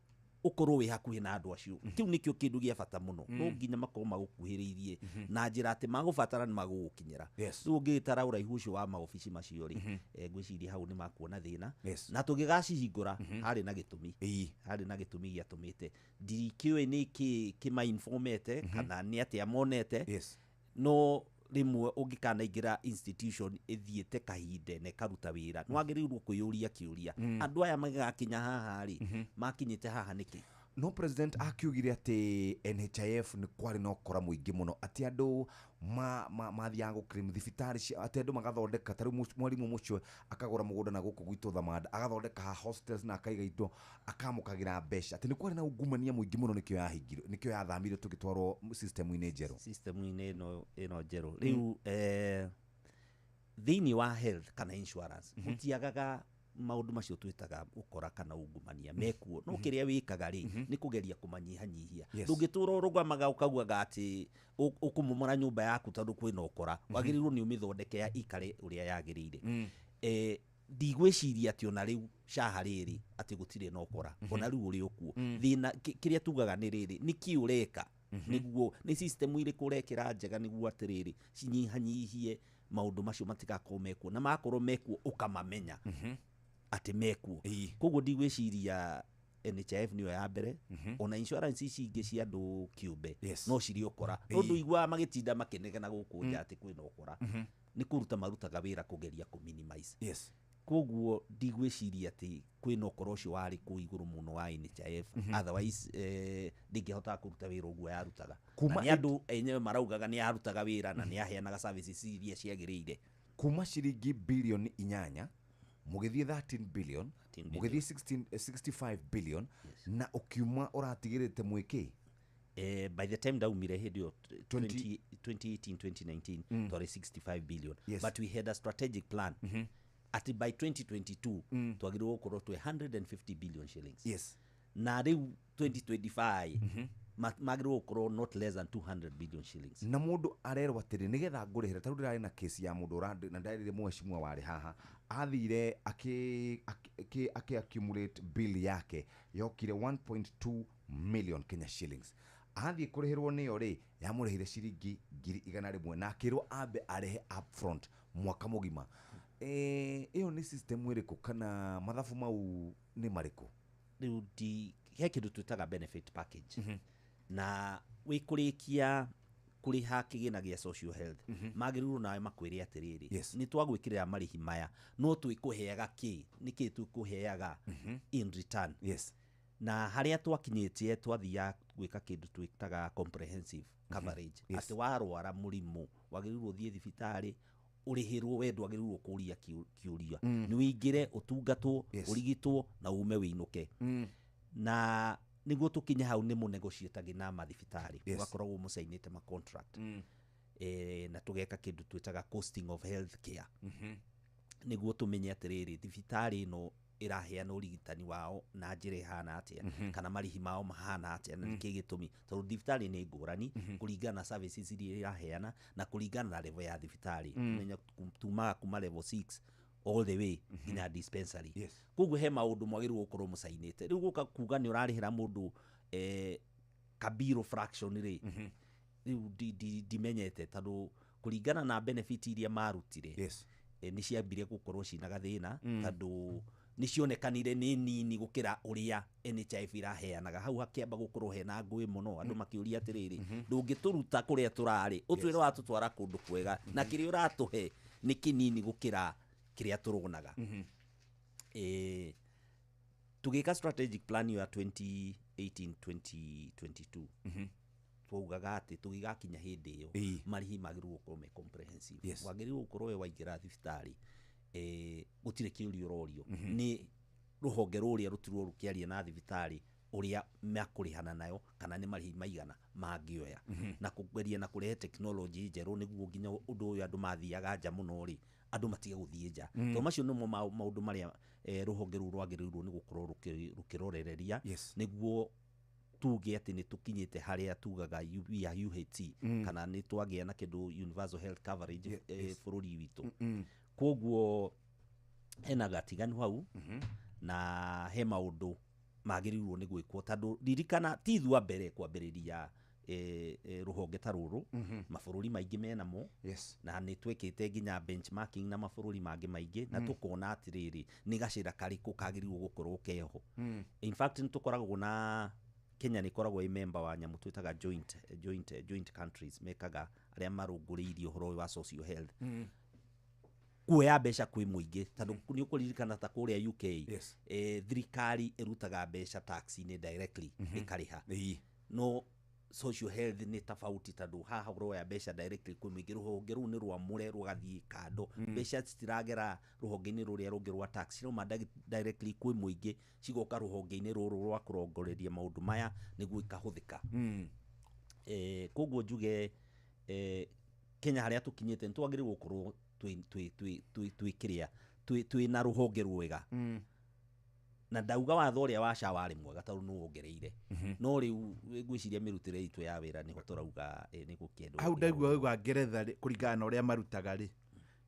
ũkorwo wĩ hakuhĩ na andũ acio. Kĩu nĩkĩo kĩndũ gĩa bata mũno. No nginya makorwo magũkuhĩrĩirie na njĩra atĩ magũbatara nĩ magũgũkinyĩra. Rĩu ũngĩgĩtara ũraihu ũcio wa maobici macio rĩ, ngwĩciria hau nĩ makuona thĩna. Na tũgĩgacihingũra harĩ na gĩtũmi. Harĩ na gĩtũmi gĩatũmĩte. Ndikĩũĩ nĩ kĩ kĩmainformete kana nĩ atĩa monete. No rĩmwe ũngĩkanaingĩra institution ĩthiĩte kahinda na ĩkaruta wĩra, nĩ wagĩrĩirwo kwĩyũria kĩũria, andũ aya magakinya haha rĩ, makinyĩte haha nĩkĩ? No president akiugire atĩ NHIF nĩ kwarĩ na ũkora mũingĩ mũno, atĩ andũ mathiaga gũclaim thibitarĩ, atĩ andũ magathondeka, ta rĩu mwarimũ mũcio akagũra mũgũnda na gũkũ gwitũ Thamanda, agathondeka hostels na akaiga indo, akamũkagĩra mbeca, atĩ nĩ kwarĩ na ungumania mũingĩ mũno, nĩkĩo yahingirwo, nĩkĩo yathamire tũgĩtwarwo system-inĩ njerũ. System-inĩ ĩno njerũ. Rĩu thĩinĩ wa health kana insurance gũtiagaga maũndũ macio twĩtaga ũkora kana ungumania mekuo, no kĩrĩa wĩkaga rĩ nĩ kũgeria kũmanyihanyihia. Ndũngĩtũra ũrũgamaga ũkaugaga atĩ ũkũmomora nyũmba yaku tondũ kwĩna ũkora, wagĩrĩirwo nĩ ũmĩthondeke ya ikare ũrĩa yagĩrĩire. Ndigwĩciria atĩ ona rĩu SHA rĩrĩ atĩ gũtirĩ na ũkora, ona rĩu ũrĩ ũkuo. Thĩna kĩrĩa tugaga nĩ rĩrĩ, nĩkĩ ũreka nĩguo, nĩ system irĩkũ ũrekĩra njega nĩguo atĩrĩrĩ cinyihanyihie maũndũ macio matigakorwo mekuo, na makorwo mekuo ũkamamenya atĩ mekuo. Koguo ndigwĩciria NHIF nĩyo ya mbere, ona insurance ici ingĩ cia andũ kĩũmbe no cirĩ ũkora. No ndũiguaga magĩtinda makĩnegena gũkũ nja atĩ kwĩna ũkora, nĩ kũruta marutaga wĩra kũgeria kũ minimize. Koguo ndigwĩciria atĩ kwĩna ũkora ũcio warĩ kũu igũrũ mũno wa NHIF, otherwise ndĩngĩhotaga kũruta wĩra ũguo yarutaga. Na nĩ andũ enyewe maraugaga nĩ yarutaga wĩra na nĩ yaheanaga services iria ciagĩrĩire. Kuma ciringi bilioni 8 mũgĩthiĩ 13 billion, mũgĩthiĩ 65 billion, na ũkiuma ũratigĩrĩte mwĩkĩ? By the time ndaumire hĩndĩ ĩyo 2018 2019 twarĩ 65 billion. But we had a strategic plan atĩ by 2022 twagĩrĩirwo gũkorwo twĩ 150 billion shillings. Na rĩu 2025 magĩrĩirwo gũkorwo not less than 200 billion shillings. Na mũndũ arerwo atĩrĩ nĩgetha ngũrĩhĩre, ta rĩu ndĩrarĩ na kesi ya mũndũ na ndarĩrĩ mheshimiwa warĩ haha, athire akĩ accumulate bill yake yokire 1.2 million Kenya shillings. Athiĩ kũrĩhĩrwo nĩyo rĩ, yamũrĩhire ciringi 100,000 na akĩrwo ambe arĩhe upfront mwaka mũgima. Ĩyo nĩ system ĩrĩkũ kana mathabu mau nĩ marĩkũ? Rĩu he kĩndũ twĩtaga benefit package. Na wĩkũrĩkia kũrĩha kĩgĩna gĩa social health, magĩrĩirwo nawe makwĩre atĩrĩrĩ, nĩ twagwĩkĩrĩra marĩhi maya, no twĩkũheaga kĩ, nĩkĩ twĩkũheaga in return. Na harĩa twakinyĩtie twathiaga gwĩka kĩndũ twĩtaga comprehensive coverage, atĩ warwara mũrimũ wagĩrĩirwo ũthiĩ thibitarĩ ũrĩhĩrwo, we ndwagĩrĩirwo kũũria kĩũria, nĩ ũingĩre ũtungatwo, ũrigitwo na ume wĩinũke. Na nĩguo tũkinye hau nĩ mũnegotiatage na mathibitarĩ, ũgakoragwo mũcainĩte ma contract, na tũgeka kĩndũ twĩtaga costing of health care, nĩguo tũmenye atĩrĩrĩ thibitarĩ ĩno ĩraheana ũrigitani wao na njĩra ĩhana atĩa, kana marĩhi mao mahana atĩa, na nĩkĩ gĩtũmi, tondũ thibitarĩ nĩ ngũrani kũringana na services iria ĩraheana na kũringana na level ya thibitarĩ. Menya tumaga kuma level 6 All the way nginya dispensary. Koguo he maũndũ mwagĩrĩirwo gũkorwo mũcainĩte. Rĩu gũka kuga nĩ ũrarĩhĩra mũndũ kabiro fraction rĩ, rĩu ndimenyete tondũ kũringana na benefit iria marutire, nĩ ciambire gũkorwo cina gathĩna, tondũ nĩ cionekanire nĩ nini gũkĩra ũrĩa NHIF iraheanaga. Hau hakĩamba gũkorwo hena ngũĩ mũno, andũ makĩũria atĩrĩrĩ, ndũngĩtũruta kũrĩa tũrarĩ, ũtwĩre watũtwara kũndũ kwega, na kĩrĩa ũratũhe nĩ kĩnini gũkĩra kĩrĩa tũronaga. Tũgĩka strategic plan ĩyo ya 2018 2022, twaugaga atĩ tũgĩgakinya hĩndĩ ĩyo, marĩhi magĩrĩirwo gũkorwo me comprehensive. Wagĩrĩirwo gũkorwo we waingĩra thibitarĩ, gũtirĩ kĩũria ũrorio nĩ rũhonge rũrĩa rũtirwo rũkĩaria na thibitarĩ ũrĩa mekũrĩhana nayo, kana nĩ marĩhi maigana mangĩoya, na kũgeria na kũrehe tekinoronjĩ njerũ, nĩguo nginya ũndũ ũyũ andũ mathiaga nja mũno rĩ, andũ matige gũthiĩ nja. Tondũ macio nĩmo maũndũ marĩa rũhonge rũu rwagĩrĩirwo nĩ gũkorwo rũkĩrorereria, nĩguo tuge atĩ nĩ tũkinyĩte harĩa tugaga we are UHC, kana nĩ twagĩa na kĩndũ universal health coverage bũrũri witũ. Koguo hena gatiganu hau, na he maũndũ magĩrĩirwo nĩ gwĩkwo, tondũ ririkana ti ithuĩ a mbere kwambĩrĩria rũhonge ta rũrũ. Mabũrũri maingĩ menamo, na nĩ twĩkĩte nginya benchmarking na mabũrũri mangĩ maingĩ, na tũkona atĩrĩrĩ, nĩ gacĩra karĩkũ kagĩrĩirwo gũkorwo keho. In fact, nĩ tũkoragwo na Kenya nĩ ĩkoragwo ĩ member wa nyamũ twĩtaga joint countries, mekaga arĩa marũngũrĩirie ũhoro ũyũ wa social health, kuoya mbeca kwĩ mũingĩ, tondũ nĩ ũkũririkana ta kũrĩa UK, thirikari ĩrutaga mbeca tax-inĩ directly, ĩkarĩha. No social health nĩ tofauti, tondũ haha ũroya mbeca directly kwĩ mũingĩ, rũhonge rũu nĩ rwamũre rũgathiĩ kando. Mbeca citiragera rũhonge-inĩ rũrĩa rũngĩ rwa tax, cirauma directly kwĩ mũingĩ, cigoka rũhonge-inĩ rũrũ rwa kũrongoreria maũndũ maya nĩguo ikahũthĩka. Koguo njuge, Kenya harĩa tũkinyĩte, nĩ twagĩrĩirwo gũkorwo twĩ kĩrĩa twĩ na rũhonge rwega. Na ndauga watho ũrĩa wa SHA warĩ mwega tondũ nĩ wongereire, no rĩu ngwĩciria mĩrutĩre itũ ya wĩra nĩho tũrauga nĩ gũkĩendwo. Hau ndaigua wauga Ngeretha rĩ, kũringana na ũrĩa marutaga rĩ,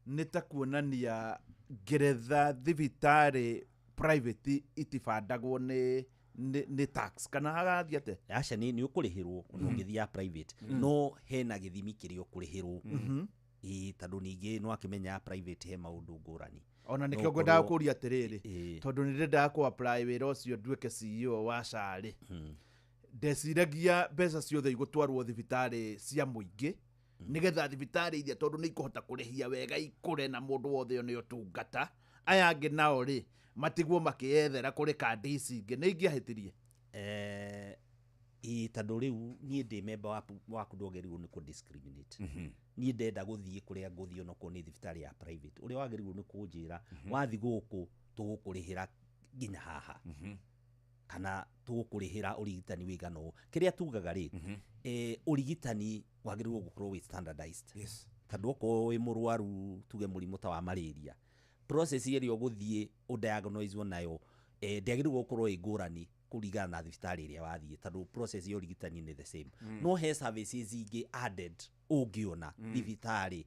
nĩ ta kuonania Ngeretha thibitarĩ private itibandagwo nĩ tax, kana hagathiĩ atĩa? Aca, nĩ ũkũrĩhĩrwo ona ũngĩthiĩ ya private, no hena gĩthimi kĩrĩa ũkũrĩhĩrwo. Ĩĩ, tondũ ningĩ no akĩmenya ya private he maũndũ ngũrani. Ona No nĩkĩo ngwendaga ũkorwo- kũria atĩrĩrĩ, tondũ nĩ ndĩrendaga kũ apply wĩra ũcio nduĩke CEO wa SHA rĩ, ndeciragia mbeca ciothe igũtwarwo thibitarĩ cia mũingĩ, nĩgetha thibitarĩ iria, tondũ nĩ ikũhota kũrĩhia wega, ikũre na mũndũ wothe one ũtungata, aya angĩ nao rĩ matigwo makĩyethera kũrĩ kandi ici ingĩ. Nĩ ingĩahĩtirie? Ĩĩ, tondũ rĩu niĩ ndĩ member waku, ndwagĩrĩirwo nĩ kũ discriminate. Niĩ ndenda gũthiĩ kũrĩa ngũthiĩ, onokorwo nĩ thibitarĩ ya private, ũrĩa wagĩrĩirwo nĩ kũnjĩra, wathiĩ gũkũ tũgũkũrĩhĩra nginya haha, kana tũgũkũrĩhĩra ũrigitani wĩigana ũũ. Kĩrĩa tugaga rĩ, ũrigitani wagĩrĩirwo gũkorwo wĩ standardized, tondũ okorwo wĩ mũrwaru tuge mũrimũ ta wa malaria, process ĩrĩa ũgũthiĩ ũdiagnosewo nayo ndĩagĩrĩirwo gũkorwo ĩ ngũrani kũringana na thibitarĩ ĩrĩa wathiĩ, tondũ process ya ũrigitani nĩ the same. No he services ingĩ added ũngĩona thibitarĩ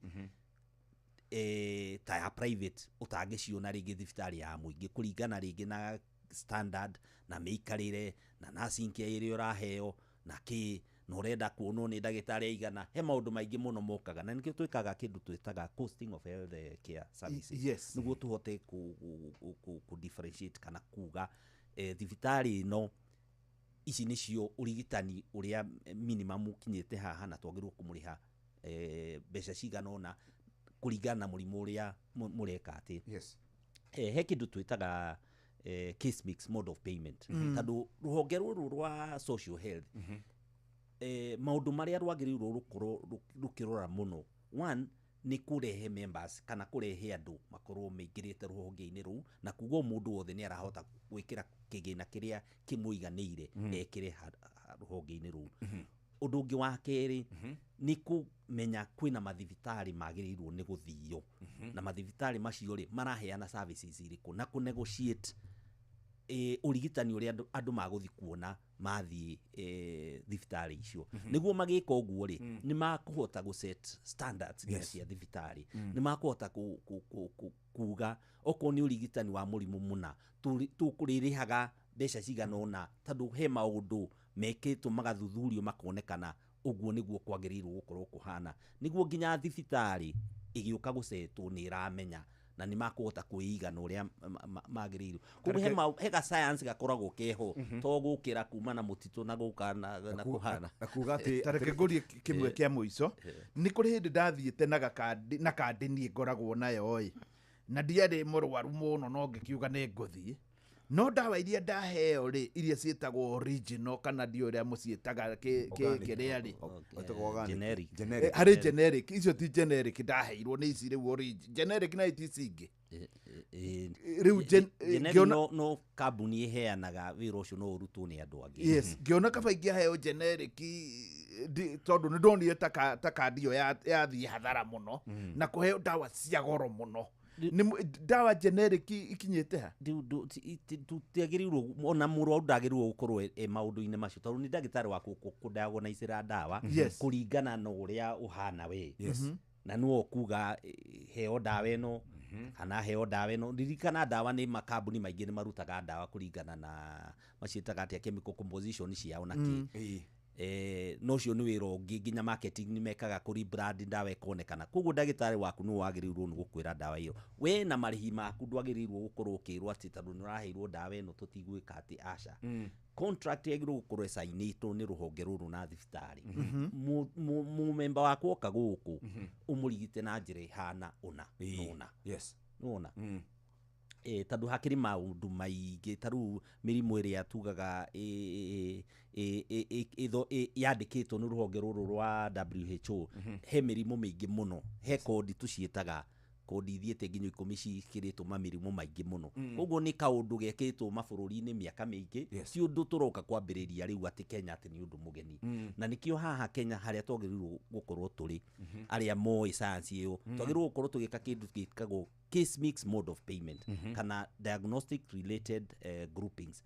ta ya private ũtangĩciona rĩngĩ thibitarĩ ya mũingĩ, kũringana rĩngĩ na standard na mĩikarĩre na nursing care ĩrĩa ũraheo na kĩ, na ũrenda kuonwo nĩ ndagĩtarĩ aigana. He maũndũ maingĩ mũno mokaga, na nĩkĩo twĩkaga kĩndũ twĩtaga costing of health care services, nĩguo tũhote kũ differentiate kana kuga thibitarĩ ĩno ici nĩcio ũrigitani ũrĩa minimum ũkinyĩte haha, na twagĩrĩirwo kũmũrĩha mbeca cigana ũna kũringana na mũrimũ ũrĩa mũreka atĩ. He kĩndũ twĩtaga case mix mode of payment, tondũ rũhonge rũrũ rwa social health, maũndũ marĩa rwagĩrĩirwo rũkorwo rũkĩrora mũno, one nĩ kũrehe members kana kũrehe andũ makorwo maingĩrĩte rũhonge-inĩ rũu, na kuga o mũndũ wothe nĩ arahota gwĩkĩra kĩgĩna kĩrĩa kĩmũiganĩire, ekĩre rũhonge-inĩ rũu. Ũndũ ũngĩ wa kerĩ nĩ kũmenya kwĩna mathibitarĩ magĩrĩirwo nĩ gũthio, na mathibitarĩ macio rĩ, maraheana services irĩkũ, na kũ negotiate. Ũrigitani ũrĩa andũ magũthiĩ kuona mathiĩ thibitarĩ icio. Nĩguo magĩka ũguo rĩ, nĩ makũhota gũ set standards nginya cia thibitarĩ. Nĩ makũhota kuga okorwo nĩ ũrigitani wa mũrimũ mũna, tũkũrĩrĩhaga mbeca cigana ũna, tondũ he maũndũ mekĩtwo magathuthurio makonekana ũguo nĩguo kwagĩrĩirwo gũkorwo kũhana, nĩguo nginya thibitarĩ ĩgĩũka gũcetwo nĩ ĩramenya na nĩ makũhota kwĩigana ũrĩa magĩrĩirwo. Koguo he ga science gakoragwo keho, to gũkĩra kuma na mũtitũ na gũka na kũhana. Na kuga atĩ Ta reke ngũrie kĩmwe kĩa mũico. Nĩ kũrĩ hĩndĩ ndathiĩte na gakandi, na kandi niĩ ngoragwo nayo ĩ, na ndiarĩ mũrwaru mũno, no ngĩkiuga nĩ ngũthiĩ, no ndawa iria ndaheo rĩ, iria ciĩtagwo original kana ndiũ ũrĩa mũciĩtaga Organic. kĩrĩa rĩ. Ĩtagwo organic. Generic. Generic. Harĩ generic, icio ti generic ndaheirwo, nĩ ici rĩu generic na iti ici ingĩ. Rĩu Generic ngĩona no kambuni ĩheanaga wĩra ũcio, no ũrutwo nĩ andũ angĩ. Yes, ngĩona kaba ingĩaheo generic, tondũ nĩ ndonire ta kandi ĩyo yathiĩ hathara mũno na kũheo ndawa cia goro mũno. Nĩ ndawa generic ikinyĩte ha? Rĩu tũtiagĩrĩirwo, ona mũrwaru ndagĩrĩirwo gũkorwo e maũndũ-inĩ macio, tondũ nĩ ndagĩtarĩ waku kũdiagnoicĩra ndawa kũringana na ũrĩa ũhana we. Na nĩwe ũkuga heo ndawa ĩno kana heo ndawa ĩno. Ririkana ndawa nĩ makambuni maingĩ nĩ marutaga ndawa kũringana na maciĩtaga atĩa, chemical composition ciao na kĩ. No ũcio nĩ wĩra ũngĩ, nginya marketing nĩ mekaga kũ rebrand ndawa ĩkonekana. Koguo ndagĩtarĩ waku nĩwe wagĩrĩirwo nĩ gũkwĩra ndawa ĩyo we na marĩhi maku. Ndwagĩrĩirwo gũkorwo ũkĩrwo atĩ tondũ nĩ ũraheirwo ndawa ĩno tũtigwĩka atĩ, aca. Contract yagĩrĩirwo gũkorwo ĩcainĩtwo nĩ rũhonge rũrũ na thibitarĩ. Mũmemba wakwa oka gũkũ, ũmũrigite na njĩra ĩhana ũna na ũna. Nĩwona? Tondũ hakĩrĩ maũndũ maingĩ, ta rĩu mĩrimũ ĩrĩa tugaga yandĩkĩtwo nĩ rũhonge rũrũ rwa WHO. He mĩrimũ mĩingĩ mũno, he kondi tũciĩtaga kondi ithiĩte nginya 10 cikĩrĩtwo mamĩrimũ maingĩ mũno. Koguo nĩ kaũndũ gekĩtwo mabũrũri-inĩ mĩaka mĩingĩ. Ti ũndũ tũroka kwambĩrĩria rĩu atĩ Kenya atĩ nĩ ũndũ mũgeni. Na nĩkĩo haha Kenya harĩa twagĩrĩirwo gũkorwo tũrĩ arĩa moĩ science ĩyo, twagĩrĩirwo gũkorwo tũgĩka kĩndũ gĩtagwo case mix mode of payment kana diagnostic related groupings,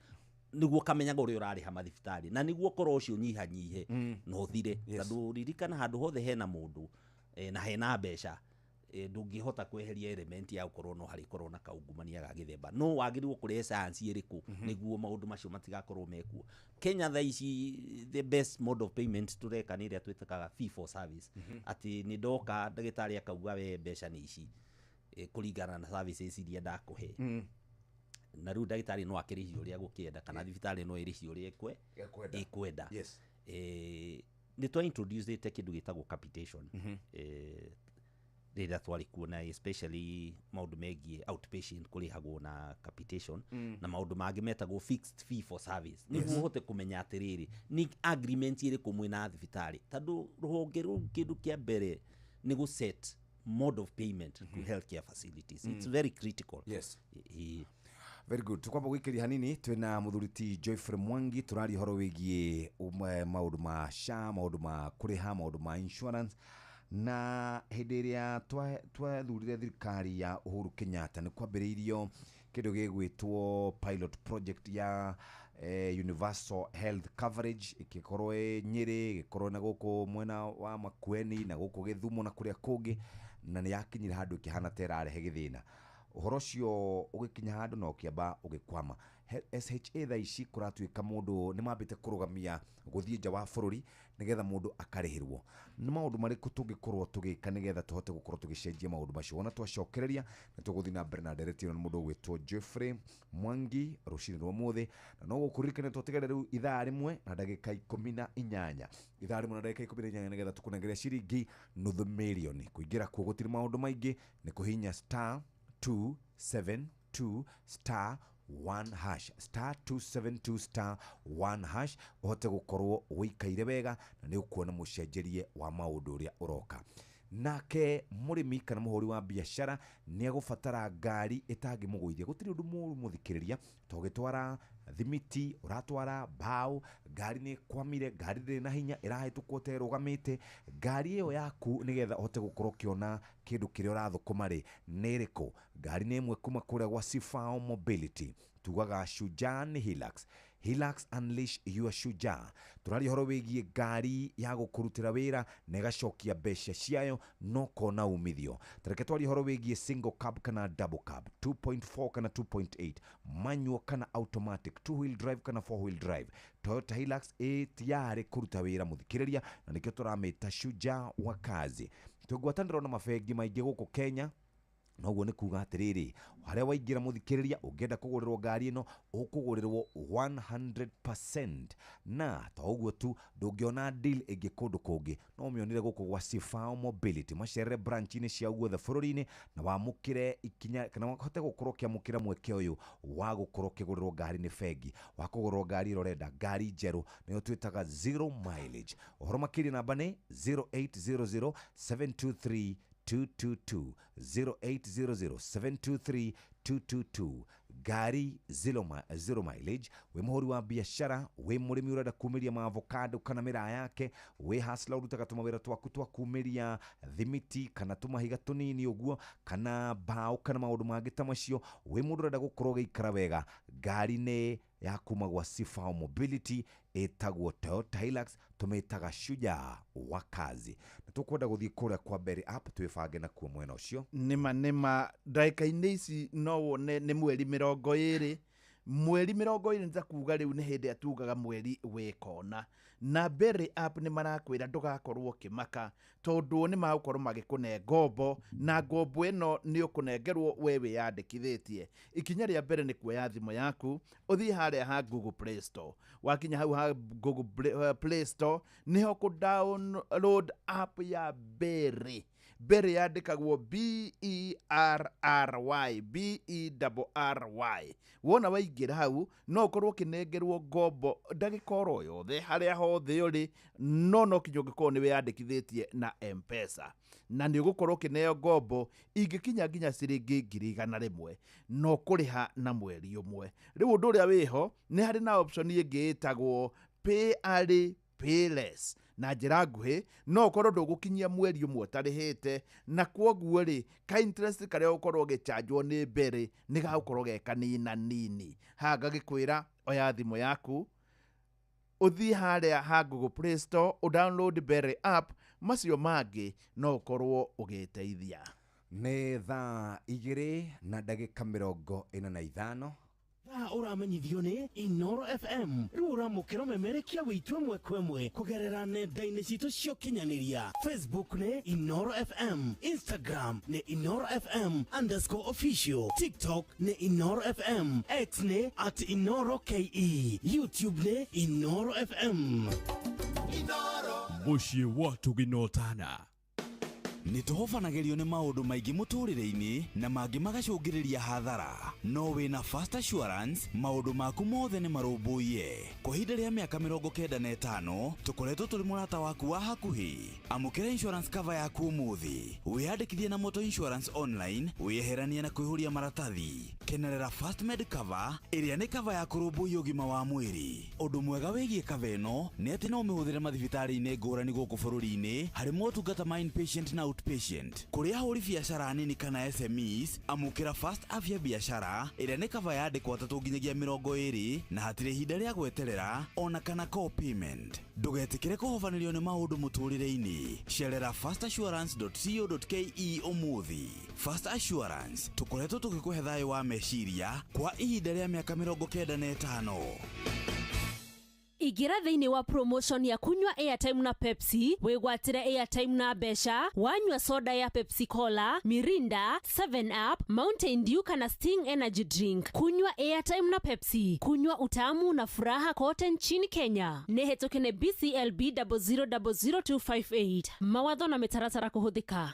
nĩguo kamenyaga ũrĩa ũrarĩha mathibitarĩ na nĩguo korwo ũcio nyihanyihe na ũthire. Tondũ ririkana, handũ hothe hena mũndũ na hena mbeca, ndũngĩhota kweheria element ya gũkorwo no harĩkorwo na kaungumania ga gĩthemba, no wagĩrĩirwo kũrehe science ĩrĩkũ nĩguo maũndũ macio matigakorwo mekuo. Kenya thaa ici the best mode of payment tũreka nĩ ĩrĩa twĩtakaga fee for service, atĩ nĩ ndoka, ndagĩtarĩ akauga we mbeca nĩ ici, kũringana na services iria ndakũhe. Na rĩu ndagĩtarĩ no akĩrĩhie ũrĩa gũkĩenda kana thibitarĩ no ĩrĩhie ũrĩa Ĩkwenda. ĩkwenda. Nĩ twa introduce kĩndũ gĩtagwo capitation rĩrĩa twarĩ kuo, na especially maũndũ megiĩ outpatient kũrĩhagwo na capitation na maũndũ mangĩ metagwo fixed fee for service, nĩguo ũhote kũmenya atĩrĩrĩ, nĩ agreement ĩrĩkũ mwĩna thibitarĩ, tondũ rũhonge rũu kĩndũ kĩa mbere nĩ gũ set mode of payment to healthcare facilities. It's very critical. Very good. Tukwamba gwĩkĩria hanini, twĩna mũthuri ti Joyfrey Mwangi, tũraria ũhoro wĩgiĩ maũndũ ma SHA, maũndũ ma kũrĩha, maũndũ ma insurance. Na hĩndĩ ĩrĩa twathurire thirikari ya Uhuru Kenyatta, nĩ kwambĩrĩirio kĩndũ gĩgwĩtwo pilot project ya universal health coverage, ĩgĩkorwo ĩ Nyĩrĩ, ĩgĩkorwo na gũkũ mwena wa Makueni na gũkũ Gĩthumo na kũrĩa kũngĩ, na nĩ yakinyire handũ ĩkĩhana ta ĩrarehe gĩthĩna. Ũhoro ũcio ũgĩkinya handũ na ũkĩamba ũgĩkwama. SHA thaa ici kũratuĩka mũndũ nĩ mambĩte kũrũgamia gũthiĩ nja wa bũrũri nĩgetha mũndũ akarĩhĩrwo. Nĩ maũndũ marĩkũ tũngĩkorwo tũgĩka nĩgetha tũhote gũkorwo tũgĩcenjia maũndũ macio? Wona twacokereria nĩ tũgũthiĩ na mbere na ndereti ĩno na mũndũ ũgwĩtwo Jeffrey Mwangi rũcinĩ rwa ũmũthĩ. Na no gũkũririkania twatigara rĩu 1:18, 1:18, nĩgetha tũkũnengere ciringi nuthu mirioni. Kũingĩra kuo gũtirĩ maũndũ maingĩ, nĩ kũhihinya *272*1#, *272*1#, ũhote gũkorwo wĩikaire wega na nĩ ũkuona mũcenjerie wa maũndũ ũrĩa ũroka. Nake mũrĩmi kana mũhũri wa biacara nĩ egũbatara ngari ĩtangĩmũgũithia. Gũtirĩ ũndũ mũru mũthikĩrĩria togĩtwara thimiti, ũratwara mbaũ, ngari nĩ kwamire, ngari ndĩrĩ na hinya, ĩrahĩtũkwo ta ĩrũgamĩte. Ngari ĩyo yaku nĩgetha ũhote gũkorwo ũkĩona kĩndũ kĩrĩa ũrathũkũma rĩ nĩ ĩrĩkũ? Ngari nĩ ĩmwe kuma kũrĩa gwa Sifao Mobility, tugaga Shujaa nĩ Hilux. Hilux Unleash Your Shujaa. Tũraria ũhoro wĩgiĩ ngari ya gũkũrutĩra wĩra na ĩgacokia mbeca ciayo no kona umithio. Tareke twarie ũhoro wĩgiĩ single cab kana double cab, 2.4 kana 2.8, manual kana automatic, two wheel drive kana four wheel drive. Toyota Hilux ĩ tayari kũruta wĩra mũthikĩrĩria, na nĩkĩo tũramĩta Shujaa wa kazi. Twĩ ngwatanĩro na mabengi maingĩ gũkũ Kenya. Noguo nĩ kuga atĩrĩrĩ, harĩa waingĩra mũthikĩrĩria, ũngĩenda kũgũrĩrwo ngari ĩno ũkũgũrĩrwo 100%, na to ũguo tu, ndũngĩona deal ĩngĩ kũndũ kũngĩ, no ũmĩonire gũkũ gwa Sifao Mobility. Macerere branch-inĩ cia guothe bũrũri-inĩ na wamũkĩre ikinya kana wahote gũkorwo ũkĩamũkĩra mweke ũyũ wa gũkorwo ũkĩgũrĩrwo ngari nĩ bengi, wa kũgũrĩrwo ngari ĩrĩa ũrenda, ngari njerũ nĩyo twĩtaga zero mileage. Ũhoro makĩria namba nĩ 0800 723 222, 0800 723 222. Ngari zero mileage. Wĩ mũhũri wa biacara, wĩ mũrĩmi ũrenda kumĩria maavocado kana mĩraa yake, wĩ hustler ũrutaga tũmawĩra twaku twa kumĩria thimiti kana tũmahiga tũnini ũguo kana mbaũ kana maũndũ mangĩ ta macio, wĩ mũndũ ũrenda gũkorwo ũgĩikara wega, ngari nĩ ya kuma gwa Sifao Mobility ĩtagwo Toyota Hilux, tũmĩtaga Shujaa wa kazi. Na tũkwenda gũthiĩ kũrĩa kwa Berry App twĩbange nakuo mwena ũcio. Nĩma nĩma, ndagĩka-inĩ ici no wone nĩ mweri 20, mweri 20, nĩ ta kuga rĩu nĩ hĩndĩ atugaga mweri wĩ kona, na Berry App nĩ marakwĩra ndũgakorwo ũkĩmaka tondũ nĩ magũkorwo magĩkũne ngombo, na ngombo ĩno nĩ ũkũnengerwo we wĩyandĩkithĩtie. Ikinya rĩa mbere nĩ kuoya thimũ yaku ũthiĩ harĩa ha Google Play Store. Wakinya hau ha Google Play Store, nĩho kũ download app ya Berry. Berry yandĩkagwo Berry, Berry. Wona waingĩra hau no ũkorwo ũkĩnengerwo ngombo ndagĩka oro yothe harĩa hothe ũrĩ, no kinya ũngĩkorwo nĩ wĩyandĩkithĩtie na M-Pesa, na nĩ ũgũkorwo ũkĩneo ngombo ingĩkinya nginya ciringi 100,000 no kũrĩha na mweri ũmwe. Rĩu ũndũ ũrĩa wĩho, nĩ harĩ na option ĩngĩ ĩtagwo pay early pay less. Na njĩra nguhĩ, no ũkorwo ndũgũkinyia mweri ũmwe ũtarĩhĩte, na kwoguo rĩ, ka interest karĩa ũgũkorwo ũgĩchanjwo nĩ mbere nĩ gagũkorwo ge kanina nini. Haha ngagĩkwĩra oya thimũ yaku ũthiĩ harĩa ha Google Play Store, ũdownload Berry App, macio mangĩ no ũkorwo ũgĩteithia. Nĩ thaa 2:45. Thaa ũramenyithio nĩ Inoro FM. Rĩu ũramũkĩra ũmemerekia witũ ĩmwe kwa ĩmwe kũgerera nenda-inĩ citũ cia ũkinyanĩria. Facebook nĩ Inoro FM, Instagram nĩ Inoro FM _official, TikTok nĩ Inoro FM, X nĩ @InoroKE, YouTube nĩ Inoro FM. Mũciĩ wa Tũginotana. Nĩ tũhobanagĩrio nĩ maũndũ maingĩ mũtũrĩre-inĩ na mangĩ magacũngĩrĩria hathara, no wĩna Fast Assurance maũndũ maku mothe nĩ marũmbũiye. Kwa ihinda rĩa mĩaka 95 tũkoretwo tũrĩ mũrata waku wa hakuhĩ. Amũkĩra insurance cover yaku ũmũthĩ, wĩyandĩkithie na Motor Insurance Online, wĩyeheranie na kwĩhũria maratathi. Kenerera Fast Med Cover ĩrĩa nĩ cover ya kũrũmbũiya ũgima wa mwĩrĩ. Ũndũ mwega wĩgiĩ cover ĩno nĩ atĩ no ũmĩhũthĩre mathibitarĩ-inĩ ngũrani gũkũ bũrũri-inĩ harĩ motungata ma inpatient na outpatient. Kũrĩ ahũri biacara nini kana SMEs, amũkĩra Fast Afya Biashara ĩrĩa nĩ cover ya andĩkwo atatũ nginyagia 20, na hatirĩ ihinda rĩa gweterera ona kana co-payment. Ndũgetĩkĩre kũhobanĩrio nĩ maũndũ mũtũrĩre-inĩ. Cerera fastassurance.co.ke ũmũthĩ. Fast Assurance, tũkoretwo tũgĩkũhe thayũ wa meciria kwa ihinda rĩa mĩaka 95. Ingĩra thĩinĩ wa promotion ya kunywa airtime na Pepsi, wĩgwatĩre airtime na mbeca wanyua soda ya Pepsi Cola, Mirinda, 7 Up, Mountain Dew kana Sting Energy Drink. Kunywa airtime na Pepsi, kunywa utamu na furaha kote nchini Kenya. Nĩ hetũke nĩ BCLB 0000258. Mawatho na mĩtaratara kũhũthĩka.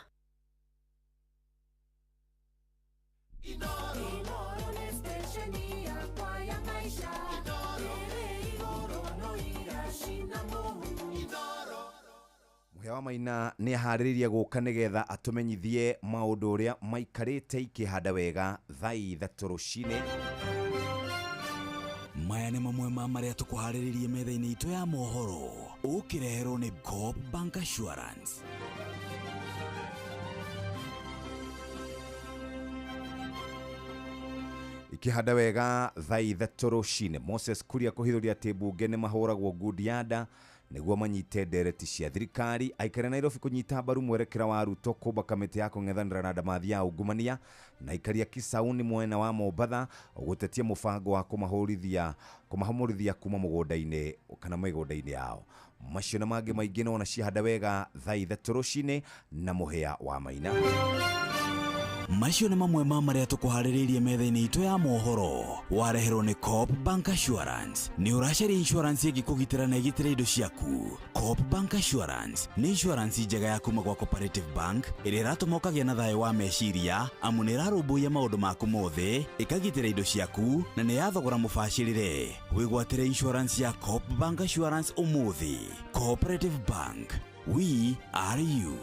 Inoro nĩ station yakwa ya maisha. Ĩrĩ igũrũ no iracina mũhu. Mũhĩa wa Maina nĩ aharĩrĩirie gũka nĩgetha atũmenyithie maũndũ ũrĩa maikarĩte ikĩhanda wega thaa 3 rũcinĩ. Maya nĩ mamwe ma marĩa tũkũharĩrĩirie metha-inĩ itũ ya mohoro, ũkĩreherwo nĩ Coop Bank Assurance. Ikĩhanda wega thaa 3 rũcinĩ, Moses Kuria kũhithũria atĩ mbunge nĩ mahũragwo ngundi ya nda nĩguo manyite ndereti cia thirikari. Aikari a Nairobi kũnyita mbaru mwerekera wa Ruto kũmba kamĩtĩ ya kũng'ethanĩra na ndamathi ya ungumania, na aikari a Kisauni mwena wa Mombatha gũtetia mũbango wa kũmahũmũrithia kuma mũgũnda-inĩ kana mĩgũnda-inĩ yao. Macio na mangĩ maingĩ no ona ciahanda wega thaa 3 rũcinĩ na Mũhĩa wa Maina. Macio nĩ mamwe ma marĩa tũkũharĩrĩirie metha-inĩ itũ ya mohoro, wareherwo nĩ Coop Bank Assurance. Nĩ ũracaria insurance ĩngĩkũgitĩra na ĩgitĩre indo ciaku? Coop Bank Assurance nĩ insurance njega ya kuma gwa Cooperative Bank ĩrĩa ĩratũma ũkagĩa na thayũ wa meciria, amu nĩ ĩrarũmbũiya maũndũ maku mothe, ĩkagitĩra indo ciaku na nĩ ya thogora mũbacĩrĩre. Wĩgwatĩre insurance ya Coop Bank Assurance ũmũthĩ. Cooperative Bank, we are you.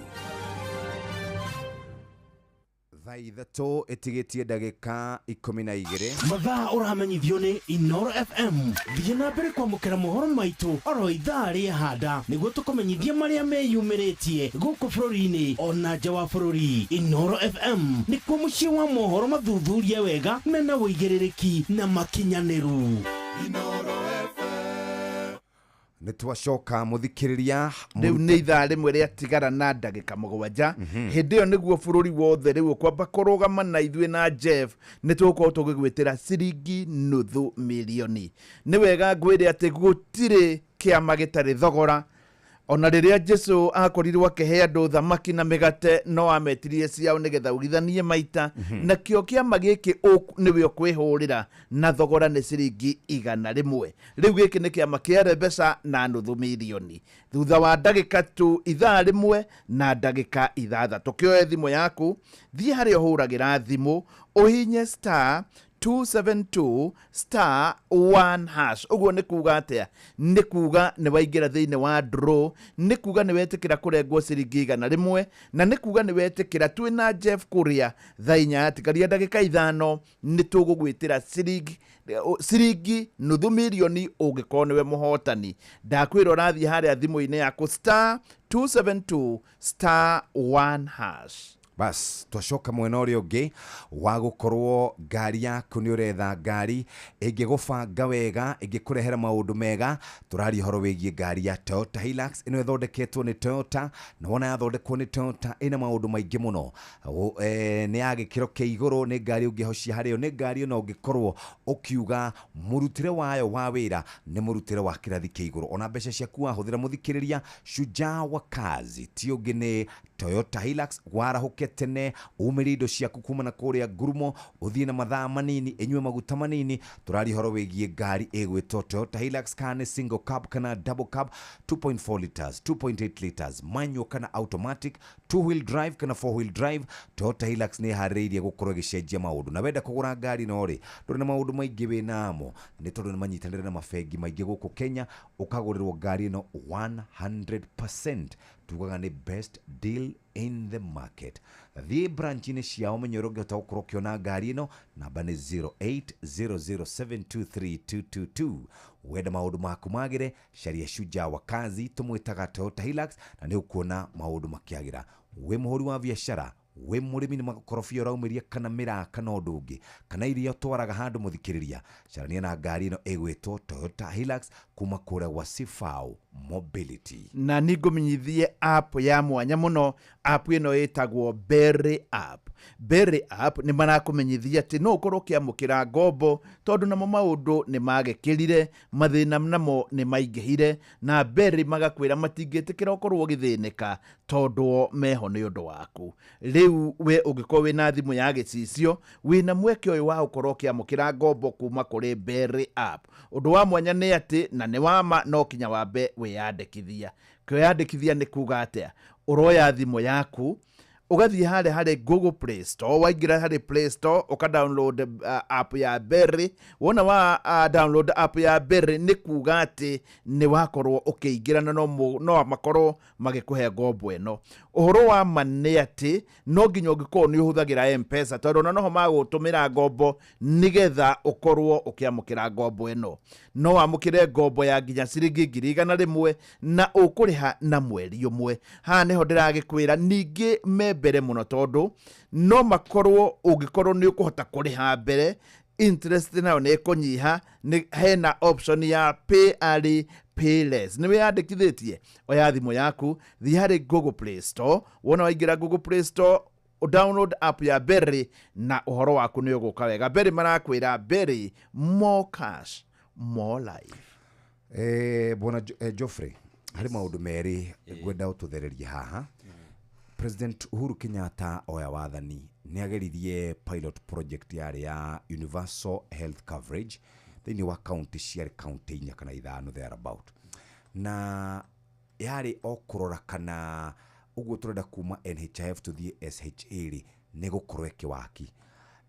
Thaa 3 ĩtigĩtie ndagĩka 12. Mathaa ũramenyithio nĩ Inoro FM. Thiĩ na mbere kwamũkĩra mohoro maitũ oro ithaa rĩa handa nĩguo tũkũmenyithie marĩa meyumĩrĩtie gũkũ bũrũri-inĩ ona nja wa bũrũri. Inoro FM nĩkuo mũciĩ wa mohoro mathuthurie wega mena ũigĩrĩrĩki na makinyanĩru. Nĩ twacoka mũthikĩrĩria. Rĩu nĩ ithaa 1 rĩatigara na ndagĩka 7. Hĩndĩ ĩyo nĩguo bũrũri wothe rĩu ũkwamba kũrũgama na ithuĩ na Jeff nĩ tũgũkorwo tũgĩgwĩtĩra ciringi nuthu mirioni. Nĩ wega ngwĩre atĩ gũtirĩ kĩama gĩtarĩ thogora. Ona rĩrĩa Jesu akorirwo akĩhe andũ thamaki na mĩgate no ametirie ciao nĩgetha ũgithanie maita. Nakĩo kĩama gĩkĩ nĩwe ũkwĩhũrĩra na thogora nĩ ciringi 100. Rĩu gĩkĩ nĩ kĩama kĩa Rebeca na nuthu mirioni. Thutha wa ndagĩka tu ithaa 1 na ndagĩka 6 kĩoe thimũ yaku, thiĩ harĩa ũhũragĩra thimũ, ũhinye star 272 star 1 hash. Ũguo nĩ kuga atĩa? Nĩ kuga nĩ waingĩra thĩinĩ wa draw, nĩ kuga nĩ wetĩkĩra kũrengwo ciringi 100, na nĩ kuga nĩ wetĩkĩra twĩna Jeff kũrĩa thaa 4 yatigaria ndagĩka 5 nĩ tũgũgwĩtĩra ciringi nuthu mirioni ũngĩkorwo nĩwe mũhotani. Ndakwĩra ũrathiĩ harĩa thimũ-inĩ yaku star 272 star 1 hash. Bas twacoka mwena ũrĩa ũngĩ wa gũkorwo ngari yaku nĩ ũretha ngari ĩngĩgũbanga wega, ĩngĩkũrehera maũndũ mega. Tũraria ũhoro wĩgiĩ ngari ya Toyota Hilux ĩno ĩthondeketwo nĩ Toyota, na wona yathondekwo nĩ Toyota ĩna maũndũ maingĩ mũno. Nĩ ya gĩkĩro kĩa igũrũ, nĩ ngari ũngĩhocia harĩyo, nĩ ngari ĩno ũngĩkorwo ũkiuga mũrutĩre wayo wa wĩra nĩ mũrutĩre wa kĩrathi kĩa igũrũ. Ona mbeca ciaku wahũthĩra mũthikĩrĩria, shujaa wa kazi ti ũngĩ nĩ Toyota Hilux. Warahũke tene umĩrie indo ciaku kuma na kũrĩa ngurumo, ũthiĩ na mathaa manini, ĩnyue maguta manini. Tũraria ũhoro wĩgiĩ ngari ĩgwĩtwo Toyota Hilux, kana nĩ single cab kana double cab, 2.4 liters, 2.8 liters, manual kana automatic, 2 wheel drive kana 4 wheel drive. Toyota Hilux nĩ ĩharĩrĩirie gũkorwo ĩgĩcenjia maũndũ. Na wenda kũgũra ngari no rĩ, ndũrĩ na maũndũ maingĩ wĩ namo, nĩ tondũ nĩ manyitanĩire na mabengi maingĩ gũkũ Kenya, ũkagũrĩrwo ngari ĩno 100%. Tugaga nĩ best deal in the market. Thiĩ branch-inĩ ciao menye ũrĩa ũngĩhota gũkorwo ũkĩona ngari ĩno. Namba nĩ 0800723222. Wenda maũndũ maku magĩre, caria shujaa wa kazi, tũmwĩtaga Toyota Hilux, na nĩ ũkuona maũndũ makĩagĩra. Wĩ mũhũri wa biacara, wĩ mũrĩmi nĩ makorobia ũraumĩria kana mĩraa kana ũndũ ũngĩ, kana iria ũtwaraga handũ mũthikĩrĩria, carania na ngari ĩno ĩgwĩtwo Toyota Hilux kuma kũrĩa gwa Sifao Mobility. Na nĩ ngũmenyithie app ya mwanya mũno. App ĩno ĩtagwo Berry App. Berry App nĩ marakũmenyithia atĩ no ũkorwo ũkĩamũkĩra ngombo, tondũ namo maũndũ nĩ magĩkĩrire, mathĩna namo nĩ maingĩhire, na Berry magakwĩra matingĩtĩkĩra ũkorwo ũgĩthĩnĩka tondũ meho nĩ ũndũ waku. Rĩu we ũngĩkorwo wĩna thimũ ya gĩcicio, wĩna mweke ũyũ wa gũkorwo ũkĩamũkĩra ngombo kuma kũrĩ Berry App. Ũndũ wa mwanya nĩ atĩ, na nĩ wama, no kinya wambe wĩyandĩkithia. Kwĩyandĩkithia nĩ kuga atĩa? Ũroya thimũ yaku, Ũgathiĩ harĩa harĩ Google Play Store, waingĩra harĩ Play Store ũka download app ya Berry. Wona wa download app ya Berry, nĩ kuga atĩ nĩ wakorwo ũkĩingĩra na no makorwo magĩkũhe ngombo ĩno. Ũhoro wa ma nĩ atĩ no nginya ũngĩkorwo nĩ ũhũthagĩra M-Pesa, tondũ ona noho magũtũmĩra ngombo nĩgetha ũkorwo ũkĩamũkĩra ngombo ĩno. No wamũkĩre ngombo ya nginya ciringi 100,000 na ũkũrĩha na mweri ũmwe. Haha nĩho ndĩragĩkwĩra ningĩ me mbere mũno, tondũ no makorwo ũngĩkorwo nĩ ũkũhota kũrĩha mbere, interest nayo nĩ ĩkũnyiha. Nĩ hena option ya pay early, pay less. Nĩ wĩyandĩkithĩtie? Oya thimũ yaku, thiĩ harĩ Google Play Store. Wona waingĩra Google Play Store, download app ya Berry na ũhoro waku nĩ ũgũka wega. Berry marakwĩra, Berry, more cash, more life. Bwana Geoffrey, harĩ maũndũ merĩ ngwenda ũtũthererie haha. President Uhuru Kenyatta oya wathani nĩ ageririe pilot project yarĩ ya universal health coverage thĩinĩ wa kaunti, ciarĩ kaunti 4 kana 5 thereabout, na yarĩ o kũrora kana ũguo tũrenda kuma NHIF tũthiĩ SHA rĩ, nĩ gũkorwo ĩkĩwaki.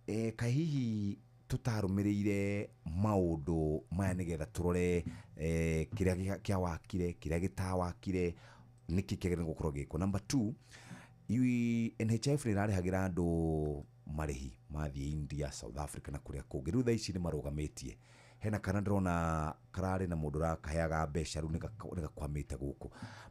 Kaĩ hihi tũtarũmĩrĩire maũndũ maya nĩgetha tũrore kĩrĩa kĩawakire, kĩrĩa gĩtawakire, nĩkĩ kĩagĩrĩire gũkorwo gĩkwo? Number two, NHIF nĩ ĩrarĩhagĩra andũ marĩhi mathiĩ India, South Africa na kũrĩa kũngĩ. Rĩu thaa ici nĩ marũgamĩtie. Hena kana ndĩrona kararĩ na mũndũ ũrakaheaga mbeca, rĩu nĩ gakwamĩte gũkũ.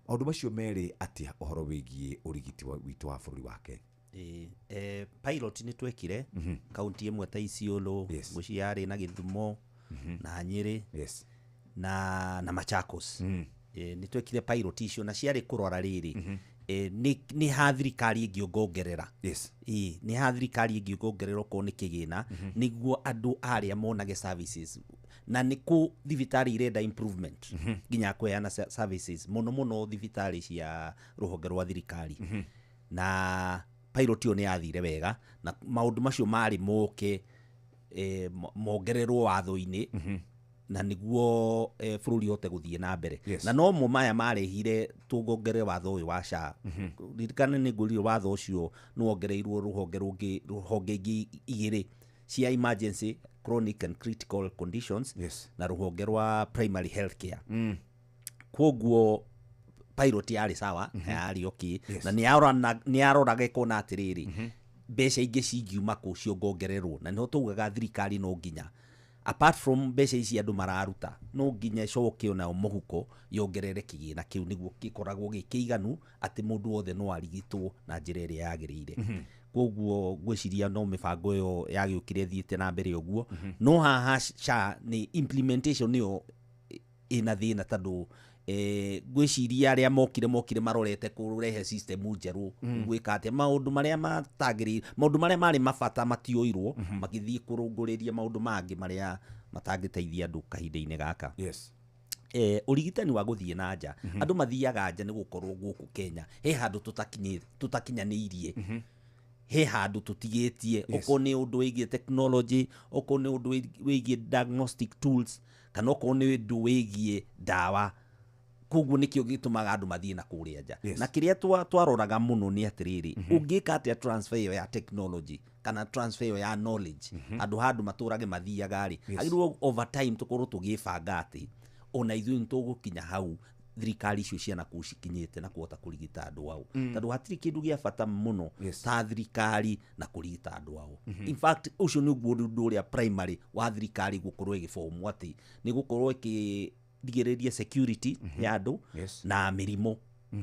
Maũndũ macio merĩ atĩa ũhoro wĩgiĩ ũrigiti witũ wa bũrũri wa Kenya? Ĩĩ, pilot nĩ twekire kaunti ĩmwe ta Isiolo, ngwĩciria yarĩ na Gĩthumo na Nyĩrĩ na Machakos. Nĩ twekire pilot icio na ciarĩ kũrora rĩrĩ, nĩ ha thirikari ĩngĩongongerera. Ĩĩ, nĩ ha thirikari ĩngĩongongerera okorwo nĩ kĩgĩna nĩguo andũ arĩa monage services, na nĩ kũ thibitarĩ irenda improvement nginya kũheana services, mũno mũno thibitarĩ cia rũhonge rwa thirikari. Na pilot ĩyo nĩ yathire wega na maũndũ macio marĩ moke mongererwo watho-inĩ na nĩguo bũrũri ũhote gũthiĩ na mbere. Na no mo maya marehire tũngongerere watho ũyũ wa SHA. Ririkana nĩ ngwĩrire watho ũcio nĩ wongereirwo rũhonge rũngĩ, rũhonge ingĩ igĩrĩ cia emergency, chronic and critical conditions na rũhonge rwa primary health care. Koguo pilot yarĩ sawa na yarĩ okay na nĩ yaroraga ĩkona atĩrĩrĩ, mbeca ingĩ cingiuma kũ ciongongererwo. Na nĩho taugaga thirikari no nginya, apart from mbeca ici andũ mararuta, no nginya ĩcoke onayo mũhuko yongerere kĩgĩna kĩu nĩguo gĩkoragwo gĩ kĩiganu atĩ mũndũ wothe no arigitwo na njĩra ĩrĩa yagĩrĩire. Koguo ngwĩciria no mĩbango ĩyo yagĩũkire ĩthiĩte na mbere ũguo. No haha SHA nĩ implementation nĩyo ĩna thĩna, tondũ ngwĩciria arĩa mokire marorete kũrehe system njerũ, gwĩka atĩa maũndũ marĩa matagĩrĩire, maũndũ marĩa marĩ mabata matioirwo, magĩthiĩ kũrũngũrĩria maũndũ mangĩ marĩa matangĩteithia andũ kahinda-inĩ gaka. Ũrigitani wa gũthiĩ na nja, andũ mathiaga nja nĩ gũkorwo gũkũ Kenya he handũ tũtakinyanĩirie, he handũ tũtigĩtie, okorwo nĩ ũndũ wĩgiĩ technology, okorwo nĩ ũndũ wĩgiĩ diagnostic tools, kana okorwo nĩ ũndũ wĩgiĩ ndawa. Koguo nĩkĩo gĩtũmaga andũ mathiĩ na kũrĩa nja. Na kĩrĩa twaroraga mũno nĩ atĩrĩrĩ, ũngĩka atĩa transfer ĩyo ya technology kana transfer ĩyo ya knowledge, andũ handũ matũrage mathiaga rĩ, agĩrĩirwo over time tũkorwo tũgĩbanga atĩ ona ithuĩ nĩ tũgũkinya hau thirikari icio cia nakũu cikinyĩte na kũhota kũrigita andũ ao, tondũ hatirĩ kĩndũ gĩa bata mũno ta thirikari na kũrigita andũ ao. In fact, ũcio nĩguo ũndũ ũrĩa primary wa thirikari gũkorwo ĩgĩbomwo, atĩ nĩ gũkorwo ĩkĩrigĩrĩria security ya andũ na mĩrimũ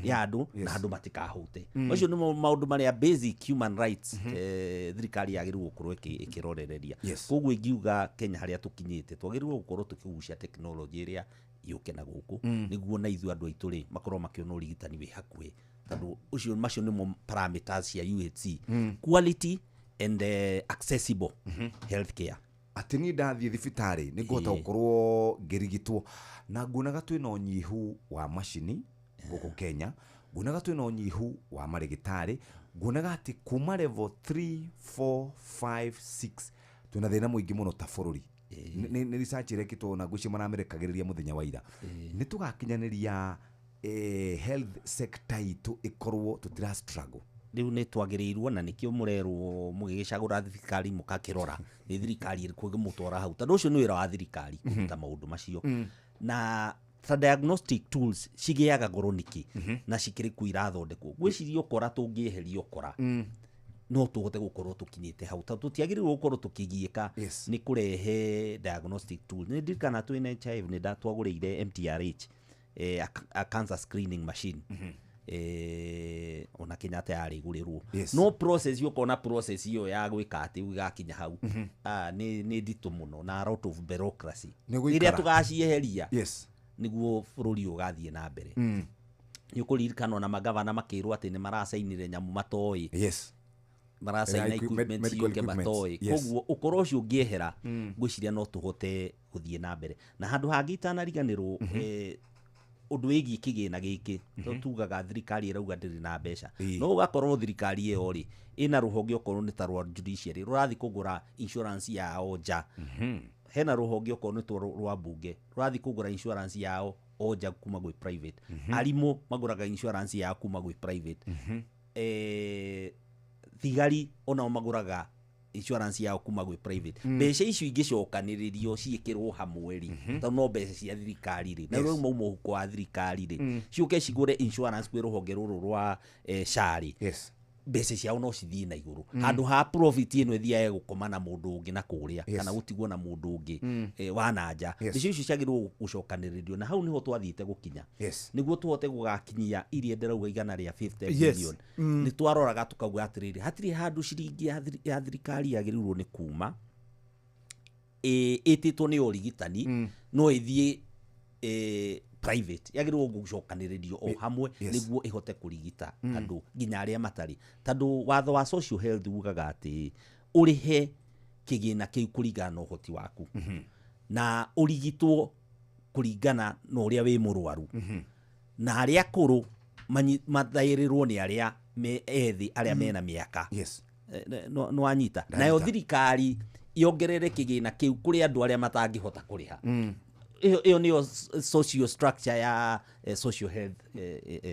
ya andũ na andũ matikahũte. Macio nĩmo maũndũ marĩa basic human rights thirikari yagĩrĩirwo gũkorwo ĩkĩrorereria. Koguo ingiuga Kenya harĩa tũkinyĩte twagĩrĩirwo gũkorwo tũkĩgucia technology ĩrĩa yũke na gũkũ, nĩguo na ithuĩ andũ aitũ rĩ makorwo makĩona ũrigitani wĩ hakuhĩ, tondũ ũcio macio nĩmo parameters cia UHC, quality and accessible healthcare. Atĩ niĩ ndathiĩ thibitarĩ nĩ ngũhota gũkorwo ngĩrigitwo. Na nguonaga twĩna ũnyihu wa macini gũkũ Kenya, nguonaga twĩna ũnyihu wa marĩgĩtarĩ, nguonaga atĩ kuma level 3 4 5 6 twĩna thĩna mũingĩ mũno ta bũrũri. Nĩ research ĩrekĩtwo na ngwĩciria maramĩrekagĩrĩria mũthenya wa ira. Nĩ tũgakinyanĩria health sector itũ ĩkorwo tũtira struggle? Rĩu nĩ twagĩrĩirwo na nĩkĩo mũrerwo mũgĩgĩcagũra thirikari mũgakĩrora nĩ thirikari ĩrĩkũ ĩngĩmũtwara hau, tondũ ũcio nĩ wĩra wa thirikari kũruta maũndũ macio. Na ta diagnostic tools cigĩaga goro nĩkĩ na cikĩrĩ kũ irathondekwo? Ngwĩciria ũkora tũngĩeheria ũkora no tũhote gũkorwo tũkinyĩte hau, tondũ tũtiagĩrĩirwo gũkorwo tũkĩgiĩka nĩ kũrehe diagnostic tool. Nĩ ndirikana twĩ na HIV nĩ ndatwagũrĩire MTRH a cancer screening machine. Ona Kenyatta yarĩ igũrĩrwo. No process, ũkona process ĩyo ya gwĩka atĩ gĩgakinya hau, nĩ nditũ mũno na a lot of bureaucracy. Nĩ gũikara. Rĩrĩa tũgacieheria nĩguo bũrũri ũyũ ũgathiĩ na mbere. Nĩ ũkũririkana ona magavana makĩrwo atĩ nĩ maracainire nyamũ matoĩ. Maracaina equipment Medical ciũke equipment. matoĩ. Koguo ũkora ũcio ũngĩehera, ngwĩciria no tũhote gũthiĩ na mbere. Na handũ hangĩ itanariganĩrwo, ũndũ wĩgiĩ kĩgĩna gĩkĩ, to tugaga thirikari ĩrauga ndĩrĩ na mbeca, no ũgakorwo thirikari ĩyo rĩ ĩna rũhonge okorwo nĩ ta rwa judiciary rũrathiĩ kũgũra insurance yao nja. Hena rũhonge okorwo nĩ ta rwa mbunge rũrathiĩ kũgũra insurance yao o nja kuma gwĩ private. Arimũ magũraga insurance yao kuma gwĩ private. Thigari onao magũraga insurance yao kuma gwĩ private. Mbeca icio ingĩcokanĩrĩrio ciĩkĩrwo hamwe rĩ, tondũ no mbeca cia thirikari rĩ, na rĩu mauma mũhuko wa thirikari rĩ, ciũke cigũre insurance kwĩ rũhonge rũrũ rwa SHA rĩ, mbeca ciao no cithiĩ na igũrũ, handũ ha profit ĩno ĩthiage gũkoma na mũndũ ũngĩ na kũrĩa, kana gũtigwo na mũndũ ũngĩ wa na nja. Mbeca icio ciagĩrĩirwo gũcokanĩrĩrio, na hau nĩho twathiĩte gũkinya nĩguo tũhote gũgakinyia iria ndĩrauga igana rĩa 50 billion. Nĩ twaroraga tũkauga atĩrĩrĩ, hatirĩ handũ ciringi ya thirikari yagĩrĩirwo nĩ kuma ĩtĩtwo nĩ ũrigitani no ĩthiĩ private. Yagĩrĩirwo gũcokanĩrĩrio o hamwe nĩguo ĩhote kũrigita andũ nginya arĩa matarĩ, tondũ watho wa social health ugaga atĩ ũrĩhe kĩgĩna kĩu kũringana na ũhoti waku, na ũrigitwo kũringana na ũrĩa wĩ mũrwaru, na arĩa akũrũ mathaĩrĩrwo nĩ arĩa me ethĩ arĩa mena mĩaka. No wanyita? Nayo thirikari yongerere kĩgĩna kĩu kũrĩ andũ arĩa matangĩhota kũrĩha. Ĩyo nĩyo social structure ya social health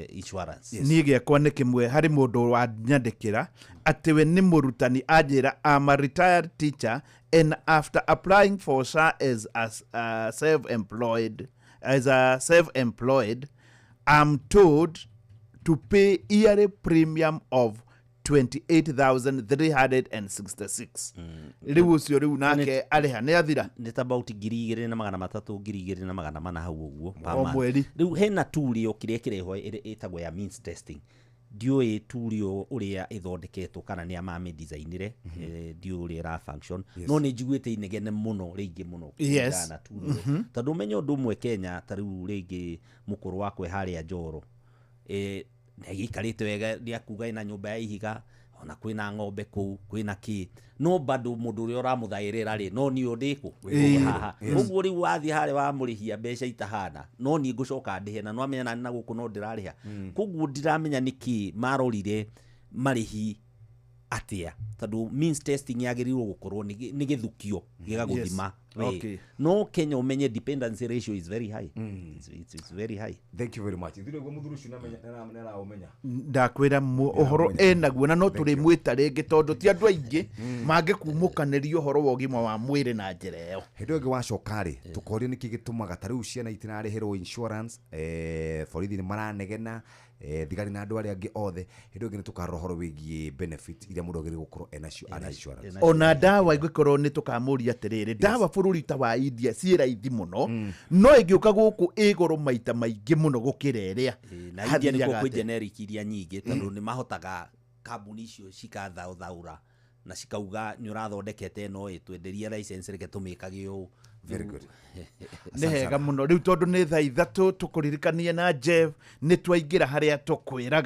insurance. Niĩ gĩakwa nĩ kĩmwe. Harĩ mũndũ wanyandĩkĩra atĩ we nĩ mũrutani, anjĩra, "I'm a retired teacher and after applying for SHA as a self-employed, I'm told to pay yearly premium of 28,366." Rĩu ũcio rĩu nake arĩha nĩ athira. Nĩ ta about 2,300, 2,400 hau ũguo per O month. mweri. Rĩu hena tool yokire ĩkĩrehwo ĩtagwo ya means testing. Ndiũĩ tool ĩyo ũrĩa ĩthondeketwo kana nĩ a mamĩdesignire, ndiũĩ ũrĩa ĩra function, no nĩ njiguĩte inegene mũno rĩingĩ mũno kũringana na tool ĩyo. Tondũ ũmenye ũndũ ũmwe, Kenya ta rĩu rĩngĩ mũkũrũ wakwa harĩa Njoro, nĩ agĩikarĩte wega, nĩ akuga ena nyũmba ya ihiga, ona kwĩna ng'ombe kũu, kwĩna kĩ, no bado mũndũ ũrĩa ũramũthaĩrĩra rĩ, no niĩ ndĩkũ haha. Koguo rĩu wathiĩ harĩa wamũrĩhia mbeca itahana, no niĩ ngũcoka ndĩhe, na nwamenya nani na gũkũ no ndĩrarĩha. Koguo ndiramenya nĩkĩ marorire marĩhi atĩa, tondũ means testing yagĩrĩirwo gũkorwo nĩ gĩthukio gĩgagũthima we. No Kenya ũmenye dependency ratio is very high. It's very high. Thank you very much. Thire guo muthuri ucio nĩaraũmenya. Ndakwĩra ũhoro enaguo, na no tũrĩmwĩta rĩngĩ tondũ ti andũ aingĩ mangĩkumũkanĩria ũhoro wa ũgima wa mwĩrĩ na njĩra ĩyo. Hĩndĩ ĩyo ĩngĩ wacoka rĩ, tũkorio nĩkĩ gĩtũmaga ta rĩu ciana itirarĩhĩrwo insurance, borithi nĩ maranegena, thigari na andũ arĩa angĩ othe. Hĩndĩ ĩyo ĩngĩ nĩ tũkarora ũhoro wĩgiĩ benefit iria mũndũ agĩrĩirwo gũkorwo enacio arĩ insurance. Ona ndawa ingĩkorwo nĩ tũkamũria atĩrĩrĩ, ndawa bũrũri ta wa India ciĩ raithi mũno, no ĩngĩũka gũkũ ĩ goro maita maingĩ mũno gũkĩra ĩrĩa. Na India nĩkuo Hathiaga kwĩ atĩa? generic iria nyingĩ, tondũ nĩ mahotaga kambuni icio cikathaũthaũra na cikauga nĩ ũrathondekete ĩno ĩ twenderie license, reke tũmĩkage ũũ. Very good. Nĩ hega mũno. Rĩu tondũ nĩ thaa 3, tũkũririkanie na Jeff nĩ twaingĩra harĩa tũkwĩraga.